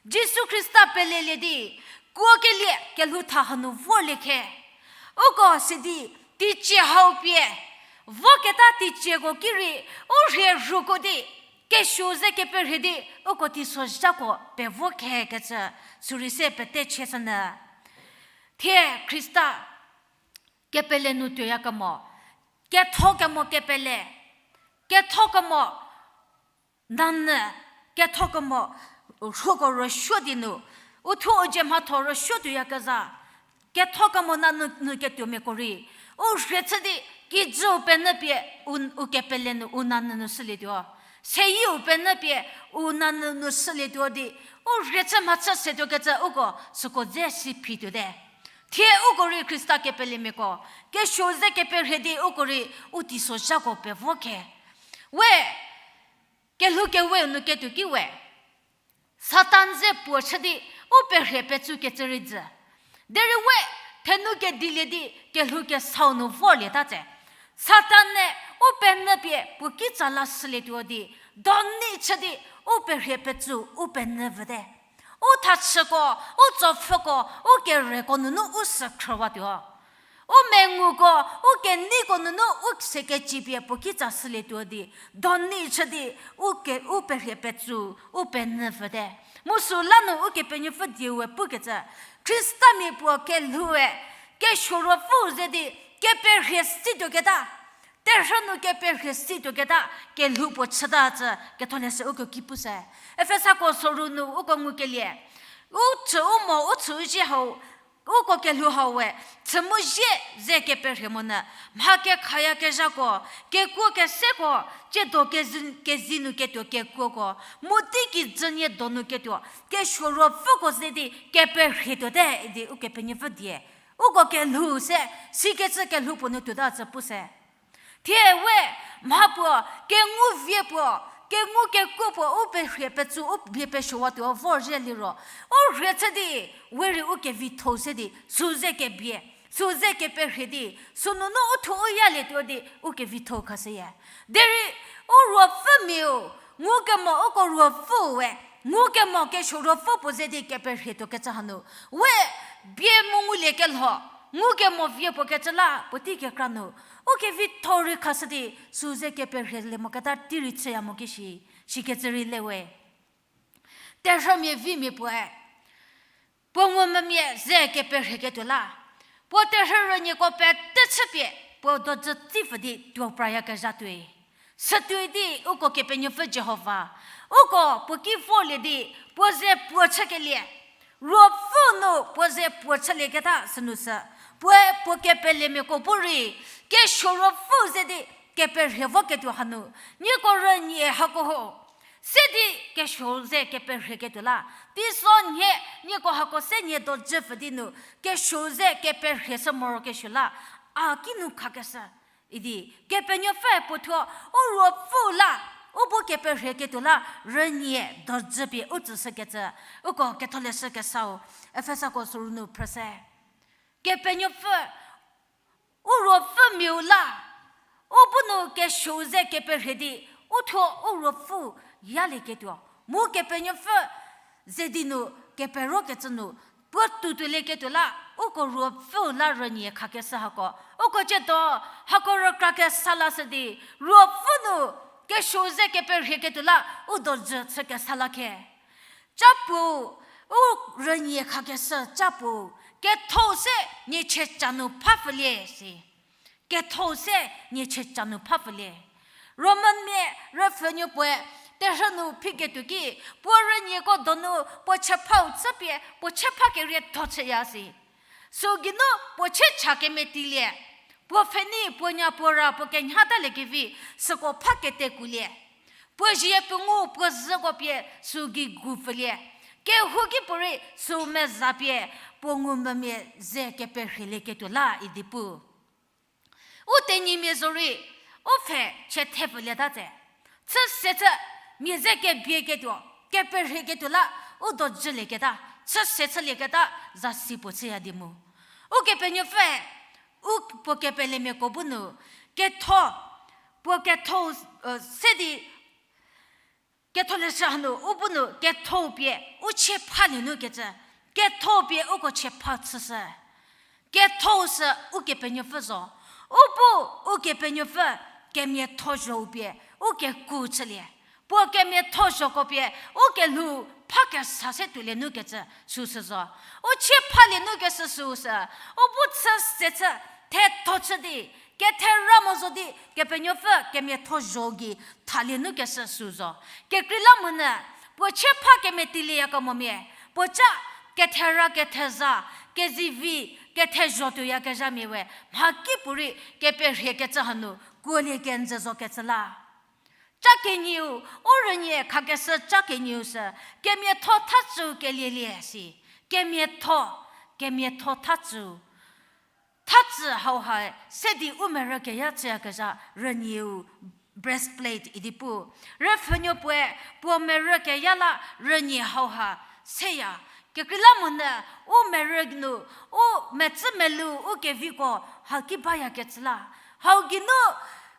Jisu Khrista pelelie di, kuokelie kelhou tha hanu vorlie khe. Uko sidi, teicie hau pie, voketa teicieko ki rei, u rhie rhuko di, kesuo ze keperhie di, uko teisozhako pevo khe kecü, sürei se pete chie sünyü. Thie Khrista kepele nu tuoyakemo, kethokemo kepele, kethokemo nanyü, kethokemo rhuko rüsuo di nu, uthuo u zie mhatho rüsuo tuoyakezha, kethokemo nanyü nu ketuomiako rei, u rhie chü di, kijüu penyü pie, u, u kepele nu, u nanyü nu shülietuo. Seyieu penyü pie, u nanyü nu shülietuo di, u rhie chü mhachü setuokecü uko süko dze si phituote. Thie uko rei Khrista kepelemiako, kesuo ze keperhie di uko rei u teisozhako pevo khe. We, kelhou kewe nu ketuo ki we, Satan ze puo chü di, u perhie petsukecü rei jü. Derei we, thenu kedilie di, kelhou kesau nu vorlieta tse. Satan-e u penyü pie puo kitsa la shülietuo di, doni chü di, u perhie petsu u penyü vüte. U thachüko, u tsopfhüko, u kereko nunu u sükhrüwatuo. U menguko, u keneiko nunu u sekecipie puo kitsa shülietuo di, doni chü di, u ke, u perhie petsu, u penyü vüte. Mu süla nu Ukepenuopfü die we pukecü, Khristamia puo kelhoue, kesuo ruopfüu ze di, keperhie situoketa, terhü nu keperhie situoketa, kelhou puo chüta cü, ketholeshü uko ki pushü. Efesako soru nu uko ngukelie, u chü u mo, u chü u zie hau, uko kelhou hau we, chü mu zie ze keperhie monyü, mha kekhayakezhako, kekuo keseko, tsiedo kezi, kezi nu ketuo kekuoko, mu teiki jünie donu ketuo, kesuo ruopfüko ze di keperhie tuote idi Ukepenuopfü die. Uko kelhou se, sikecü kelhou puo nu tuota cü pushü. Thie we, mha puo, kengu vie puo, kengu kekuo puo, u perhie petsu, u bie pesuowatuo vorzhie liro, u rhie chü di, we rei u kevitho se di, sü ze kebie, sü ze keperhie di, sünunu u thuo u yalietuo di, u kevitho khashüya. Derei, u ruopfümiau, ngukemo uko ruopfüu we, ngukemo kesuo ruopfü puo ze di keperhie tuokecü hanu, we, bie mu nguliekelho, ngukemo vie puo kecü la puotei kekra nu, u kevitho rei khashü di, sü ze keperhielie moketa tei rei chüya mo ki shi, shikecü rei le we. Terhümia vimia puoe, puo ngumvümia ze keperhieketuo la, puo terhü rünieko pete chüpie, puo dojü tsipfü di tuo prayakezha tuoi. Sütuoi di uko Kepenuopfü Jihova, uko puo ki vorlie di, puo ze puo chükelie, ruopfü nu puo ze puo chülieketa sünu sü, puoe puo kepelemiako bu rei, kesuo ruopfü ze di keperhie voketuo hanu, nieko rünie hako ho, se di kesuo ze keperhieketuo la, teiso nhie nieko hako se nie dojü pfü di nu, kesuo ze keperhie shü morokesuo la, a ki nu khakeshü. Idi, Kepenuopfü puo thuo, u ruopfüu la, u bu keperhieketuo la, rünie dojü pie u tsüshükecü, uko ketholeshü kesau, Efesako soru nu phrüse. Kepenuopfü, u ruopfümiau la, u bu nu kesuo ze keperhie di, u thuo u ruopfü yalieketuo, mu Kepenuopfü ze di nu keperokecü nu, puo tutuolieketuo la, uko ruopfüu la rünie khakeshü hako, uko tsiedo, hako rükra kesa lashü di, ruopfü nu kesuo ze keperhieketuo la, u dojü chü kesa la khe. Ca puo, u rünie khakeshü ca puo, ketho se nie chieca nu phapfülie si. Ketho se nie chieca nu phapfülie. Romanmia rüpfhünuo puoe, terhü nu phiketuo ki, puo rünieko donu puo chiephau chüpie, puo chiepha kerietho chüya si. Sü geinu puo chiecha kemetilie. Puo pfhenei, puo nya, puo ra, puo kenyatalie kevi, süko pha ketekuolie. Puo zie puo ngu puo zhüko pie sü gei gu pfülie. Kehouki puorei sü meza pie puo ngumvümia ze keperhielieketuo la idi pu. U tenyimia zorei, u pfhe chie thepfülieta tse. Chüse chü, mia ze kebieketuo, keperhieketuo la, u dojülieketa, chüse chülieketa, zasi puo chüya di mu. Ukepenuopfü, u puo kepelemiako bu nu, ketho, puo ketho, se di, ketholeshü hanu, u bu nu, ketho pie, u chie phalie nu kecü, ketho pie uko chie pha chüshü. Ketho sü Ukepenuopfü zo. U bu Ukepenuopfü kemiatho zho-u pie, u keku chülie. Puo kemiatho zhoko pie, u kelhou pha kesa se tuolie nu kecü süsü zo. U chie phalie nu kecü süsü, u bu chü se chü, thetho chü di, kethera mo zo di, Kepenuopfü kemiatho zho gei thalie nu kecü sü zo. Kekreilamonyü, puo chie pha kemetilie yakamomia, puo ca kethera ketheza, kezivi, kethezho tuoyakezhamia we, mhakipuorei keperhiekecü hanu, kuolie kenjü zo kecü la. Ca kenieu, u rünie khakeshü ca kenieu sü, kemiatho thacüu kelielie si. Kemiatho, kemiatho thacüu. Thacü hauha se di u merü keya chüyakezha rünieu breastplate idi pu. Rüpfhünuo puoe puo merü keya la rünie hauha seya. Kekreilamonyü u merü nu, u metsü melu u keviko haki bayakecü la. Hau geinu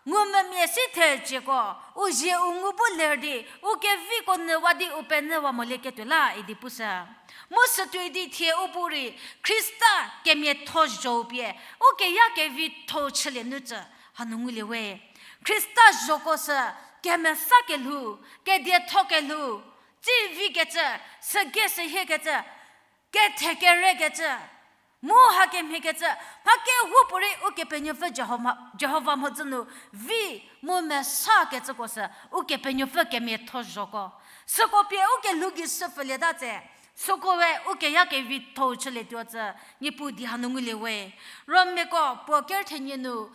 ngumvümia si thecieko, u zie u ngu bu ler di, u keviko nyüwa di u penyüwa molieketuo la idi pushü. Mu sütuoi di thie u bu rei, Khrista kemiatho zho-u pie, u keya kevitho chülie nu tsü, hanu ngulie we. Khrista zhoko sü, kemesa kelhou, kedietho kelhou, tsivikecü, sügei sühiekecü, kethekerekecü, mu hakemhiekecü, mha kehoupuorei Ukepenuopfü Jihova, Jihova mhodzü nu vi mu mesakecüko sü, Ukepenuopfü kemiatho zhoko. Süko pie u kelhou gei shüpfülieta tse, süko we u keya kevitho-u chülietuo tsü, Niepuu di hanu ngulie we. Romiako puo kerü thenie nu,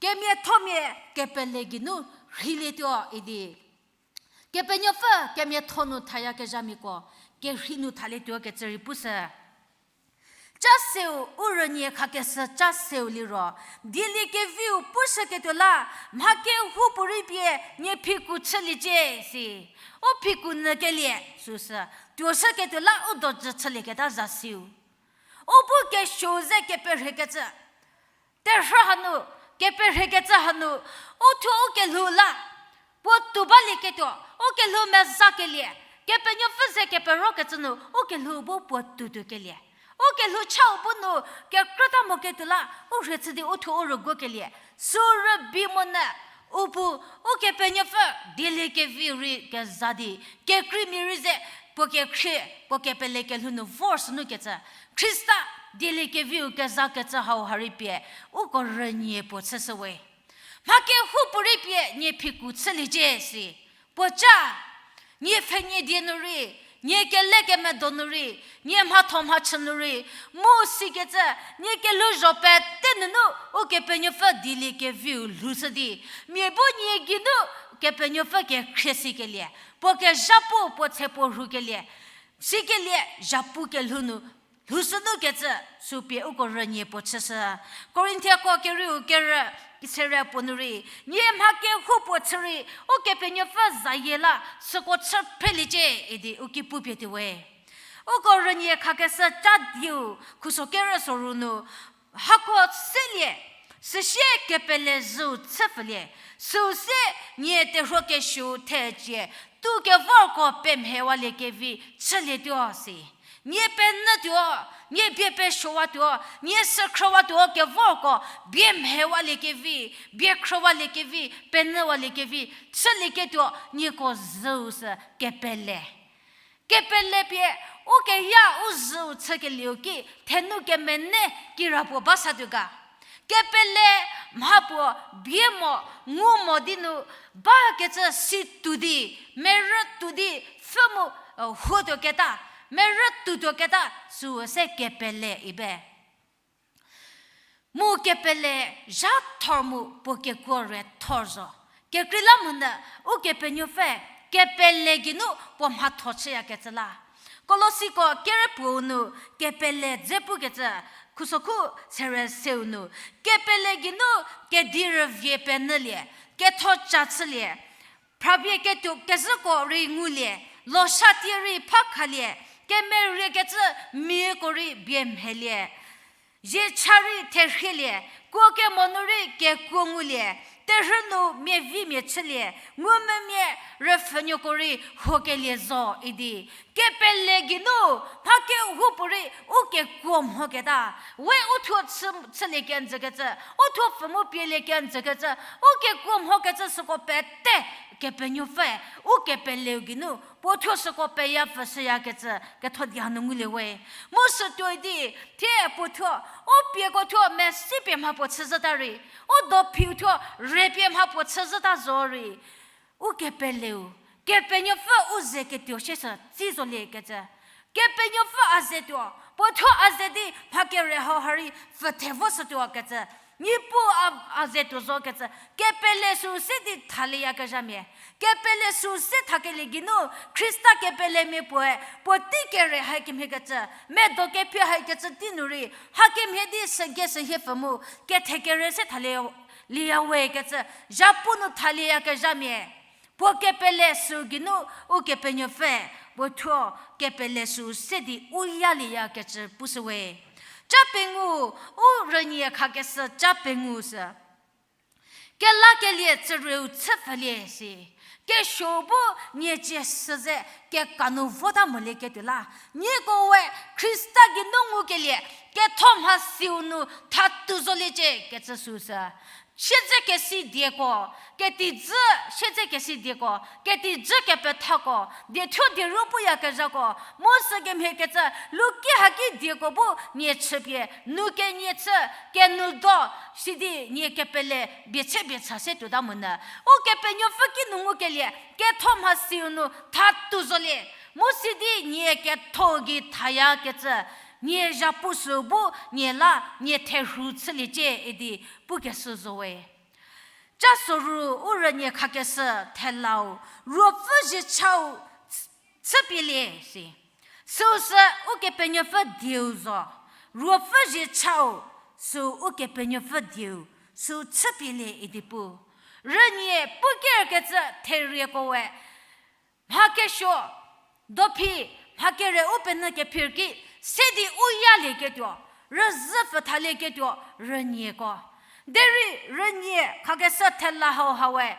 kemiathomia kepele geinu rheilietuo idi. Kepenuopfü kemiatho nu thayakezhamiako, kerhei nu thalietuo kecü rei pushü. Ca seu, u rünie khakeshü ca seu liro, dieliekeviu pushüketuo la, mha kehoupuorei pie nie phiku chüliecie si. U phiku nyükelie, süsü, tuoshüketuo la u dojü chülieketa za seu. U bu kesuou ze keperhiekecü. Terhü hanu, keperhiekecü hanu, u thuo u kelhou la, puo tou balieketuo, u kelhou mezakelie, Kepenuopfü ze keperokecü nu, u kelhou bu puo toutuokelie. U kelhou chau bu nu, kekrüta moketuo la, u rhie chü di u thuo u rüguokelie. Sü rübei monyü, u bu, Ukepenuopfü dieliekeviu rei keza di, kekreimia rei ze, puo kekhrie, puo kepele kelhou nu vor sünu kecü. Khrista dieliekeviu kezakecü hauha rei pie, uko rünie puo chüshü we. Mha kehoupuorei pie nie phiku chüliecie si. Puoca, nie pfhenie die nu rei, nie kele kemedo nu rei, nie mhatho mhachü nu rei, mu sikecü, nie kelhouzho pete nunu, Ukepenuopfü dieliekeviu lhoushü di, mia bu nie geinu, Kepenuopfü kekhrie sikelie, puo kezhapu puo tse puo rhukelie, sikelie zhapu kelhou nu, lhoushünu kecü, sü pie uko rünie puo chüshü. Korinthiako kerieu kerü, kiserie puo nu rei, nie mha kehoupuo chü rei, Ukepenuopfü zayie la, süko chü phreliecie idi u ki pupie tuo we. Uko rünie khakeshü ca dieu, khuso kerü soru nu, hako selie, süsie kepele zhüu chüpfülie, süu se nie terhuo kesuou thecie, tou kevorko pemhewaliekevi chülietuo si. Nie penyütuo, nie bie pesuowatuo, nie sükhrüwatuo kevorko bie mhewaliekevi, bie khrüwaliekevi, penyüwaliekevi chülieketuo nieko zhüu sü kepele. Kepele pie, u keya u zhüu chükelieu ki, thenu kemenei kirapuo ba satuo ga. Kepele mhapuo bie mo, ngu mo di nu, bakecü si tou di, merü tou di, pfü mu, huotuo keta, merü toutuo keta, süu se kepele ibe. Mu kepele zha thor mu puo kekuo re thor zo. Kekreilamonyü Ukepenuopfü kepele geinu puo mhatho chüyakecü la. Kolosiko kerepuou nu kepele dze pukecü, khusokhu sere seu nu, kepele geinu kedi rüvie penyülie, kethoca chülie, phrapie ketuo kezhüko rei ngulie, loshatie rei pha khalie, kemeriekecü miako rei bie mhelie, ziecha rei therhielie, kuo kemo nu rei kekuo ngulie, terhü nu miavimia chülie, ngumvümia rüpfhünuoko rei huokelie zo idi. Kepele geinu mha kehoupuorei u kekuo mhoketa, we u thuo chü, chülie kenjükecü, u thuo pfü mu pielie kenjükecü, u kekuo mhokecü süko pete Kepenuopfü, u kepeleu geinu puo thuo süko peya pfhüshüyakecü ketho di hanu ngulie we. Mu sütuoi di, thie puo thuo, u pieko thuo mesi pie mha puo chüzhüta rei, u dophiu thuo re pie mha puo chüzhüta zo rei, u kepeleu, Kepenuopfü u ze ketuo shie sü tsi zoliekecü. Kepenuopfü a ze tuo, puo thuo a ze di mha kere hau ha rei pfüthe vo shütuokecü. Niepuu a, a ze tuo zokecü, kepele süu se di thalieyakezhamia. Kepele süu se thakelie geinu, Khrista kepelemia puoe, puotei kere hakemhiekecü, medo kephi hakecü tei nu rei, hakemhie di sügei sühie pfü mu, kethe kere se thalie, lieya wekecü, zhapu nu thalieyakezhamia. Puo kepele süu geinu Ukepenuopfü, puo thuo kepele süu se di u yalieyakecü pushüwe. Ca pengou, u rünie khakeshü ca pengou sü. Kelakelie tsürieu chü pfülie si. Kesuo bu nie cie sü ze keka nu vota molieketuo la. Nieko we Khrista geinu ngukelie, ketho mhasiu nu thatu zoliecie kecü süu sü. Siedzekesi dieko, ketijü, siedzekesi dieko, ketijü kepethako, diethuo dieru puyakezhako, mu sükemhiekecü, luki haki dieko bu nie chüpie, nu kenie chü, kenu do, sidi nie kepele, biecie biecha se tuota monyü. Ukepenuopfü kinu ngukelie, ketho mhasiu nu thatu zolie, mu sidi nie ketho gei thayakecü, nie zhapu süu bu nie la, nie therhu chüliecie idi pukeshü zowe. Ca soru u rünie khakeshü thelau, Ruopfü zhiechau chüpielie si. Süu sü Ukepenuopfü dieu zo, Ruopfü zhiechau, süu Ukepenuopfü dieu, süu chüpielie idi pu. Rünie pukerkecü therieko we, mha kesuo, dophi, mha kere u penyü kephir ki, se di u yalieketuo, rüzhü pfhüthalieketuo, rünieko. Derei rünie khakeshü thela hau ha we,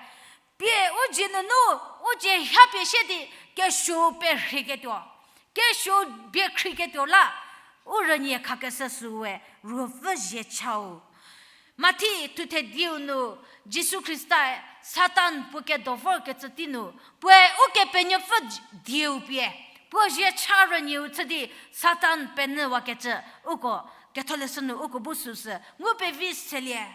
pie u dzie nunu, u dzie hapie sie di, kesuo perhieketuo, kesuo biekhrieketuo la, u rünie khakeshü süu we, Ruopfü zhiechau. Mathi thuthe dieu nu Jisu Khrista-e Satan puo kedo vorkecü tei nu, puoe Ukepenuopfü dieu pie, puo zhiecha rünieu chü di Satan penyüwakecü uko, ketholeshü nu uko bu süsü ngu pevi selie.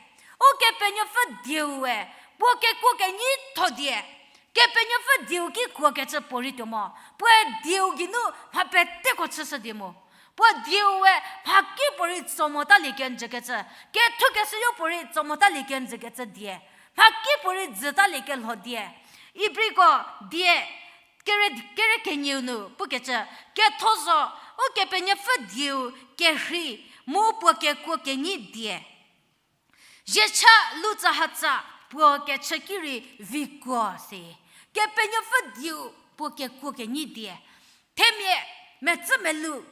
Ukepenuopfü dieu we, puo kekuo kenyitho die, Kepenuopfü dieu ki kuokecü puorei tuo mo, puoe dieu geinu mha peteko chüshü die mo. Puo dieu we mhakipuorei tso motalie kenjükecü, kethukeshüyo puorei tso motalie kenjükecü die, mhakipuorei jütaliekelho die. Ibriko die, kere, kere kenieu nu pukecü, ketho zo, Ukepenuopfü dieu kerhei, mu puo kekuo kenyi die. Zhiecha lutsahatsa puo kechü ki rei vikuo si. Kepenuopfü dieu puo kekuo kenyi die. Themia metsü melu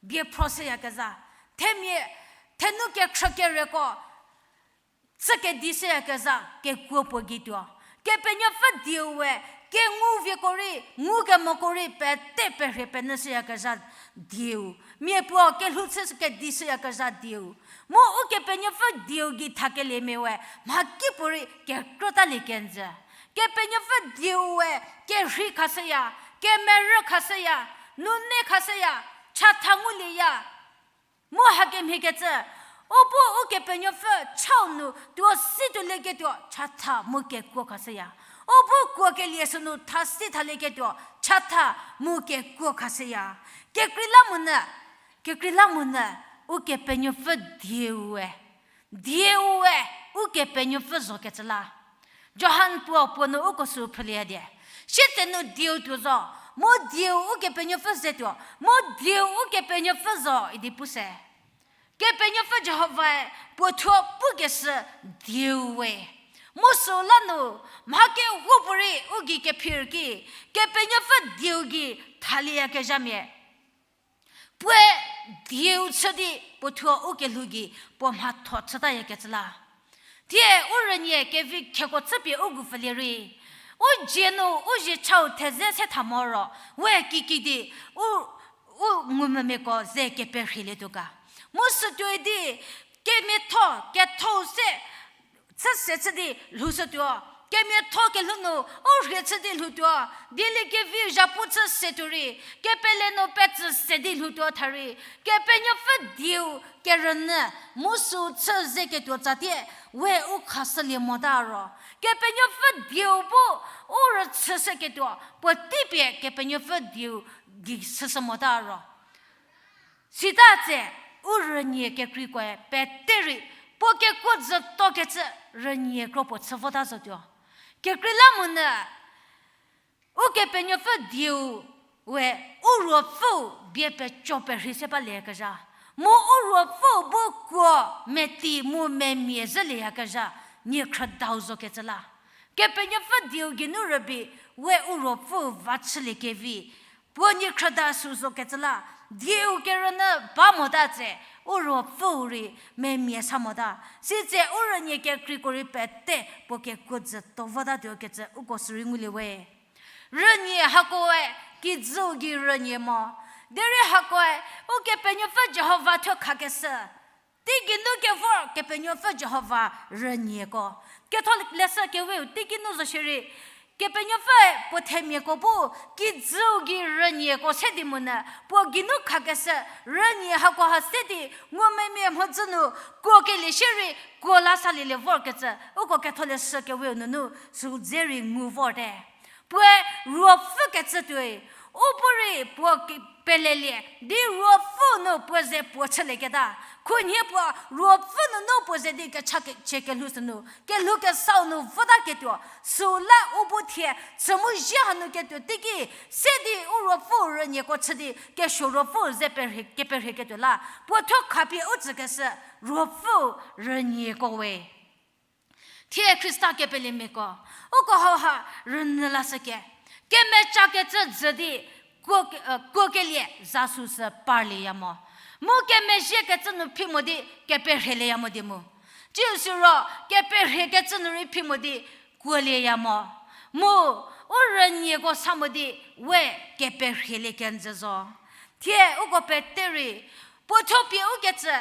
bie phro shüyakezha. Themia thenu kekhrükereko chü kedi shüyakezha kekuo puo gei tuo. Kepenuopfü dieu we, kengu vieko rei, ngukemoko rei, pete perhie penyü shüyakezha dieu. Mia puo kelhou chü kedi shüyakezha dieu. Mu Ukepenuopfü dieu gei thakeliemia we, mhakipuorei kekrütalie kenjü. Kepenuopfü dieu we, kerhei khashüya, kemerü khashüya, nune khashüya, chatha ngulieya. Mu hakemhiekecü, u bu Ukepenuopfü chau nu tuo si tuolieketuo chatha mu kekuo khashüya. U bu kuokelie sünu thasi thalieketuo chatha mu kekuo khashüya. Kekreilamonyü, kekreilamonyü, Ukepenuopfü dieu we, dieu we, Ukepenuopfü zokecü la. Johan puo puo nu uko sü phrülieya die. Sietsenu dieu tuo zo, Mu dieu Ukepenuopfü ze tuo, mu dieu Ukepenuopfü zo idi pu se. Kepenuopfü Jihovae puo thuo pukeshü dieu we. Mu süu la nu, mha kehoupuorei u gei kephir ki, Kepenuopfü dieu gei thalieyakezhamia. Puoe dieu chü di puo thuo u kelhou gei puo mhatho chütayakecü la. Thie u rünie kevi kheko chüpie u gu pfülie rei, u dzie nu u zie chau theze se tha moro, we kikidi u, u ngumvümiako ze keperhielietuo ga. Mu sütuoi di, kemiatho, ketho se, chü se chü di lhoushütuo. Kemiatho kelhou nu, u rhie chü di lhoutuo. Dieliekevi zhapu chü se tuo rei, kepele nu petsü se di lhoutuo tha rei, Kepenuopfü dieu kerünyü, mu süu chü zeketuo tsatie, we u khashülie mota ro. Kepenuopfü dieu bu, u rüchüshüketuo, puo teipie Kepenuopfü dieu gei shüshü mota ro. Sita tse, u rünie kekreikoe pete rei, puo kekuo dzütokecü rünie kro puo chü vota zotuo. Kekreilamonyü, Ukepenuopfü dieu we u ruopfüu bie peco perhei se balieyakezha. Mu u ruopfüu bu kuo meti mu memia zhülieyakezha, niekhrüdau zokecü la. Kepenuopfü dieu geinu rübei we u ruopfüu va chüliekevi, puo niekhrüda süu zokecü la, dieu kerünyü ba mota tse, u ruopfüu rei memia sa mota. Sitse u rünie kekreiko rei pete puo kekuo dzüto votatuo kecü uko sürei ngulie we. Rünie hakoe, kijüu gei rünie mo. Derei hakoe, Ukepenuopfü Jihova thuo khakeshü. Teigei nu kevor Kepenuopfü Jihova rünieko. Ketholeshü keweu teigei nu zo shierei, Kepenuopfüe puo themiako bu, kijüu gei rünieko se di monyü, puo geinu khakeshü, rünie hakoha se di, ngumvümia mhodzü nu, kuokelie shierei, kuo la salielie vorkecü, uko Ketholeshü keweu nunu, süu dze rei ngu vorte. Puoe ruopfü kecü tuoi, u bu rei puo ke-, pelelie, di ruopfü nu puo ze puo chülieketa. Khunhie puo ruopfü nunu puo ze di kecha ke-, chie kelhou sünu, kelhou kesau nu votaketuo, süu la u bu thie, chü mu zhie hanu ketuo teiki, se di u ruopfüu rünieko chü di, kesuo ruopfüu ze perhie, keperhieketuo la, puo thuo khapie u tsükeshü, ruopfüu rünieko we. Thie Khrista kepelemiako, uko hauha rünyü lashüke, kemecakecü jü di kuo ke-, e, kuokelie za süsü parlieya mo. Mu kemezhiekecü nu phi mo di keperhielieya mo di mu. Tsiu siro keperhiekecü nu rei phi mo di kuolieya mo. Mu u rünieko sa mo di we keperhielie kenjü zo. Thie uko pete rei, puo thuo pie ukecü,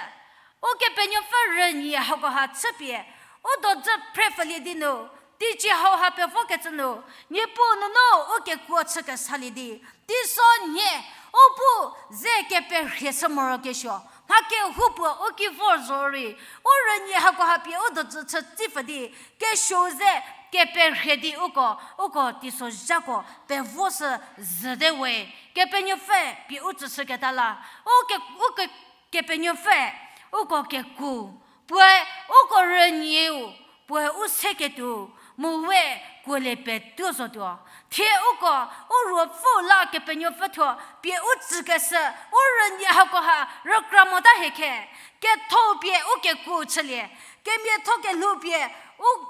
Ukepenuopfü rünie hakoha chüpie, u dodzü phrephülie di nu, teicie hauha pevokecü nu, Niepuu nunu u kekuo chü kesalie di, teiso nhie, u bu ze keperhie shü morokesuo, mha kehoupuo u ki vor zorei, u rünie hakoha pie u dodzü chü tsipfü di, kesuou ze keperhie di uko, uko teisozhako pevo shü zhüte we, Kepenuopfü pie u tsüshüketa la, u ke-, u ke-, Kepenuopfü, uko kekuo, puoe uko rünieu, puoe u seketuo, mu we kuolie petuo zotuo. Thie uko, u ruopfü la Kepenuopfü thuo, pie u tsükeshü, u rünie hakoha rükra mota hie khe, ketho pie u kekuo chülie, kemiatho kelhou pie u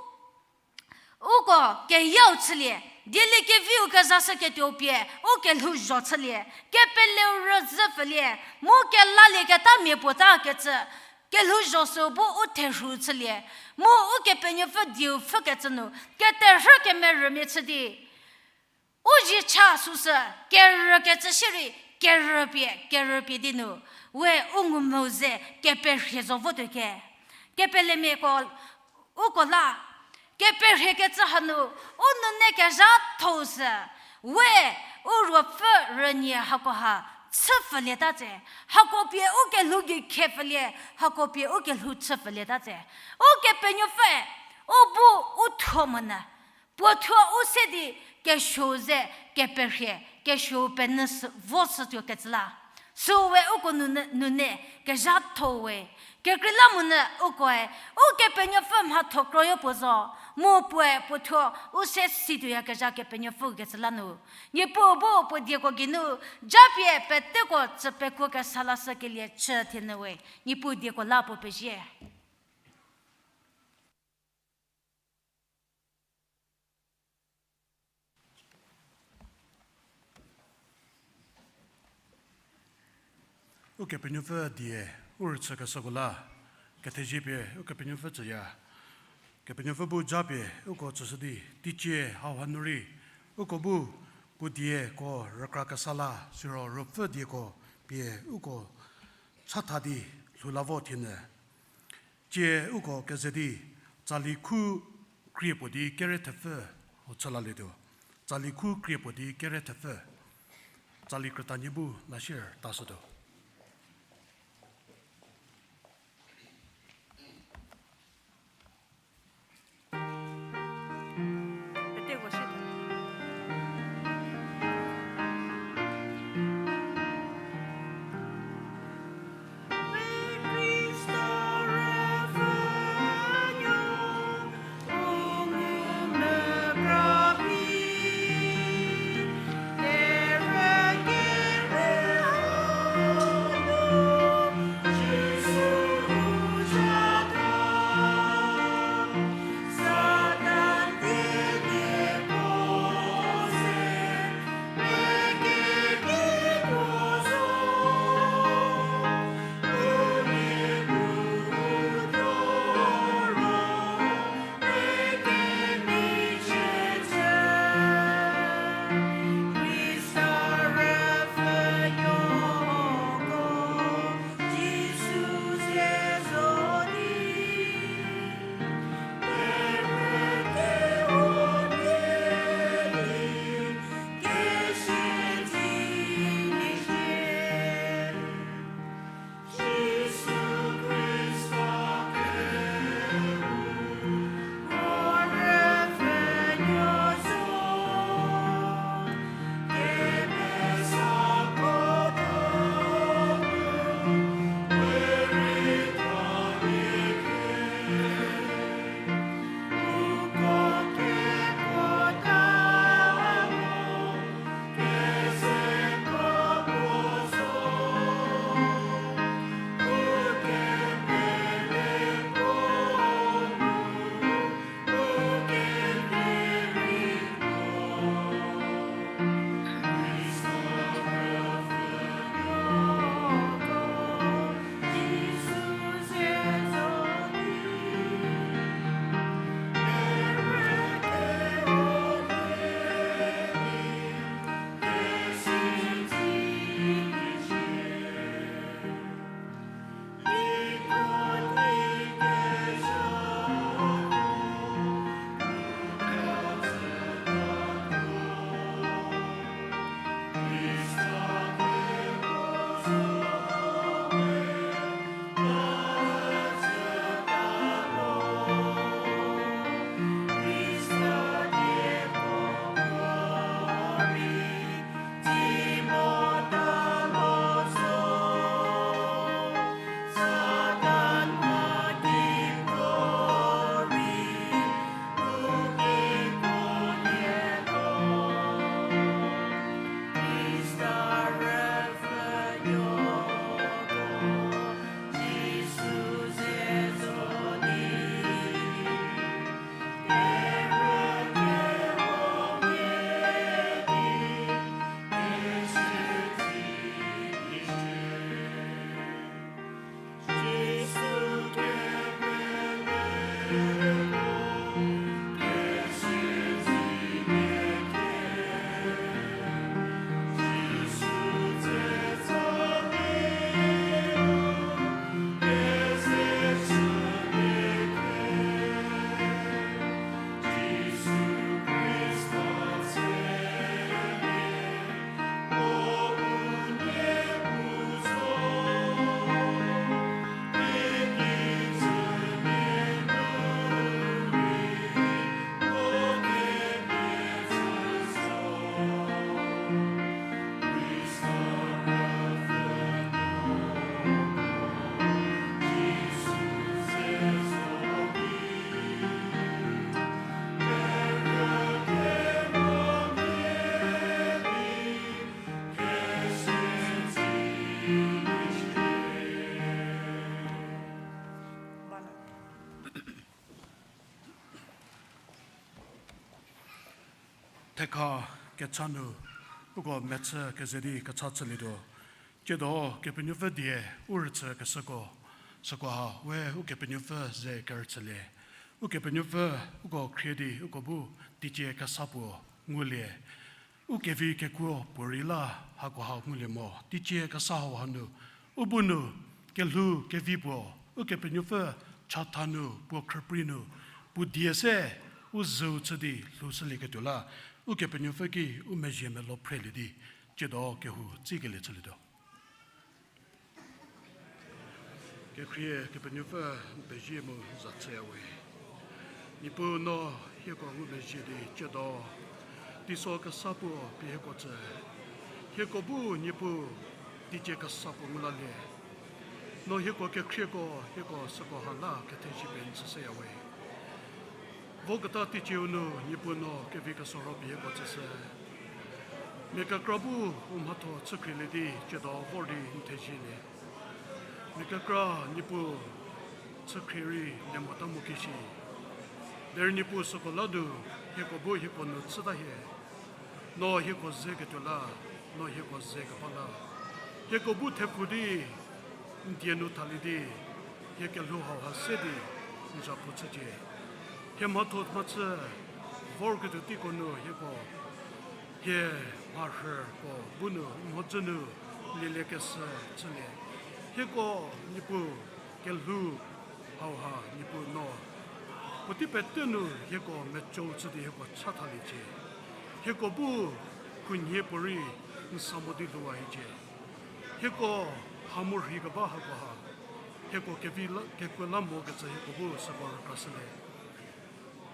uko keyau chülie, dieliekeviu kezashüketuo pie, u kelhouzho chülie, kepeleu rüzhü pfülie, mu kelalieketa mia puo takecü, kelhouzho sü bu u therhu chülie, mu Ukepenuopfü dieu pfhükecü nu, keterhü kemerümia chü di, u zie cha süsü, kerükecü shierei, kerüpie, kerüpie di nu, we u ngumvü ze keperhie zo votuo ke. Kepelemiako, uko la, keperhiekecü hanu, u nune kezhatho sü, we u ruopfü rünie hakoha chüpfülieta tse, hako pie u kelhou gei khepfülie, hako pie u kelhou chüpfülieta tse. Ukepenuopfü, u bu u thuo monyü, puo thuo u se di kesuou ze keperhie, kesuou penyü sü, vo shütuo kecü la. Süu we uko nune, nune kezhatho we. Kekreilamonyü ukoe, Ukepenuopfü mhatho kroyo puo zo. Mu puoe puothuo u se situoyakezha Kepenuopfü kecü la nu, Niepuu bu puo dieko geinu japie peteko tsü pekuo kesa lashükelie chü thienyü we, Niepuu dieko la puo pezie. Ukepenuopfü die, u rüchükeshüko la, kethezie pie Ukepenuopfü tsüya. Kepenuopfü bu japie uko tsüshü di, teicie hauha nu rei, uko bu puo dieko rükra kesa la, siro Ruopfü dieko pie uko chatha di lhou la vo thienyü. Tsie uko keze di, tsali khu krie puo di kere thepfü, u chü lalietuo. Tsali khu krie puo di kere thepfü. Tsali krütanie bu la sier tashütuo. Thekha kecha nu uko mechü keze di kecha chülietuo. Tsiedo Kepenuopfü die u rüchü keshüko, süko ha we Ukepenuopfü ze kerüchülie. Ukepenuopfü uko khrie di uko bu teicie kesa puo ngulie. U kevi kekuo puorei la hako ha ngulie mo. Teicie kesa hau hanu u bu nu kelhou kevi puo Ukepenuopfü chatha nu puo khrüprei nu puo die se u züu chü di lhoushülieketuo la Ukepenuopfü ki u mezhie melo phrelie di tsiedo kehou tsikelie chülietuo. Kekhrie Kepenuopfü n pezie mu za chüyawe. Niepuu no hieko ngumezhie di tsiedo teiso kesa puo pie hieko tsü. Hieko bu Niepuu teicie kesa puo ngu lalie. No hieko kekhrieko hieko süko ha la kethezie pie n tsüshüyawe. Voketa teicieu nu Niepuu no kevi kesoro pie hieko tsüshü. Mia kekra bu u mhatho chükhrielie di tsiedo vor di n thezielie. Mia kekra Niepuu chükhrie rei lie mota mo kishi. Derei Niepuu süko la nu hieko bu hieko nu chüta hie. No hieko ze ketuo la, no hieko ze keba la. Hieko bu thepfu di n die nu thalie di, hie kelhou hauha se di n zapu chücie. Hie mhatho mhachü vorketuo teiko nu hieko hie mharhüko bu nu mhodzü nu lieliekeshü chülie. Hieko Niepuu kelhou hauha Niepuu no puotei pete nu hieko mecou chü di hieko chathaliecie. Hieko bu khunhie puorei n sa mo di lhouwa hiecie. Hieko ha mu rhei keba hako ha hieko kevi la, kekuo la mokecü hieko bu süko rükrashülie.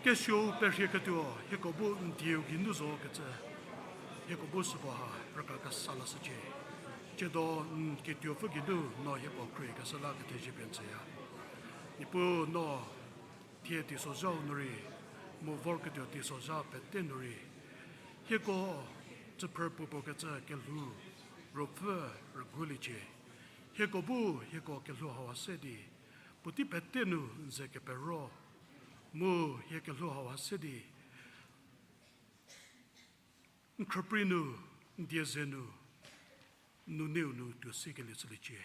Kesuou perhieketuo hieko bu n dieu geinu zokecü hieko bu süko ha rükra kesa lashücie. Tsiedo n ketuopfü geinu no hieko khriekeshü la kethezie pie n tsüya. Niepuu no thie teisozhau nu rei, mu vorketuo teisozha pete nu rei hieko tsüphrü puopuo kecü kelhou ruopfü rüguliecie. Hieko bu hieko kelhou hauha se di puotei pete nu n ze kepero, mu hie kelhou hauha se di n khrüprei nu, n die ze nu, n nuneiu nu tuo sikelie chüliecie.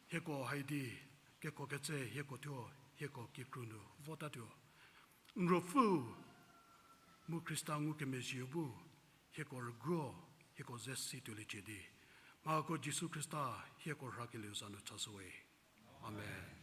Hieko haidi kekuo ketse hieko thuo hieko kikru nu votatuo. N ruopfüu mu Khrista ngukemezhieu bu hieko rüguo, hieko ze si tuoliecie di, mhako Jisu Khrista hieko rhakelieu za nu chashüwe. Amen.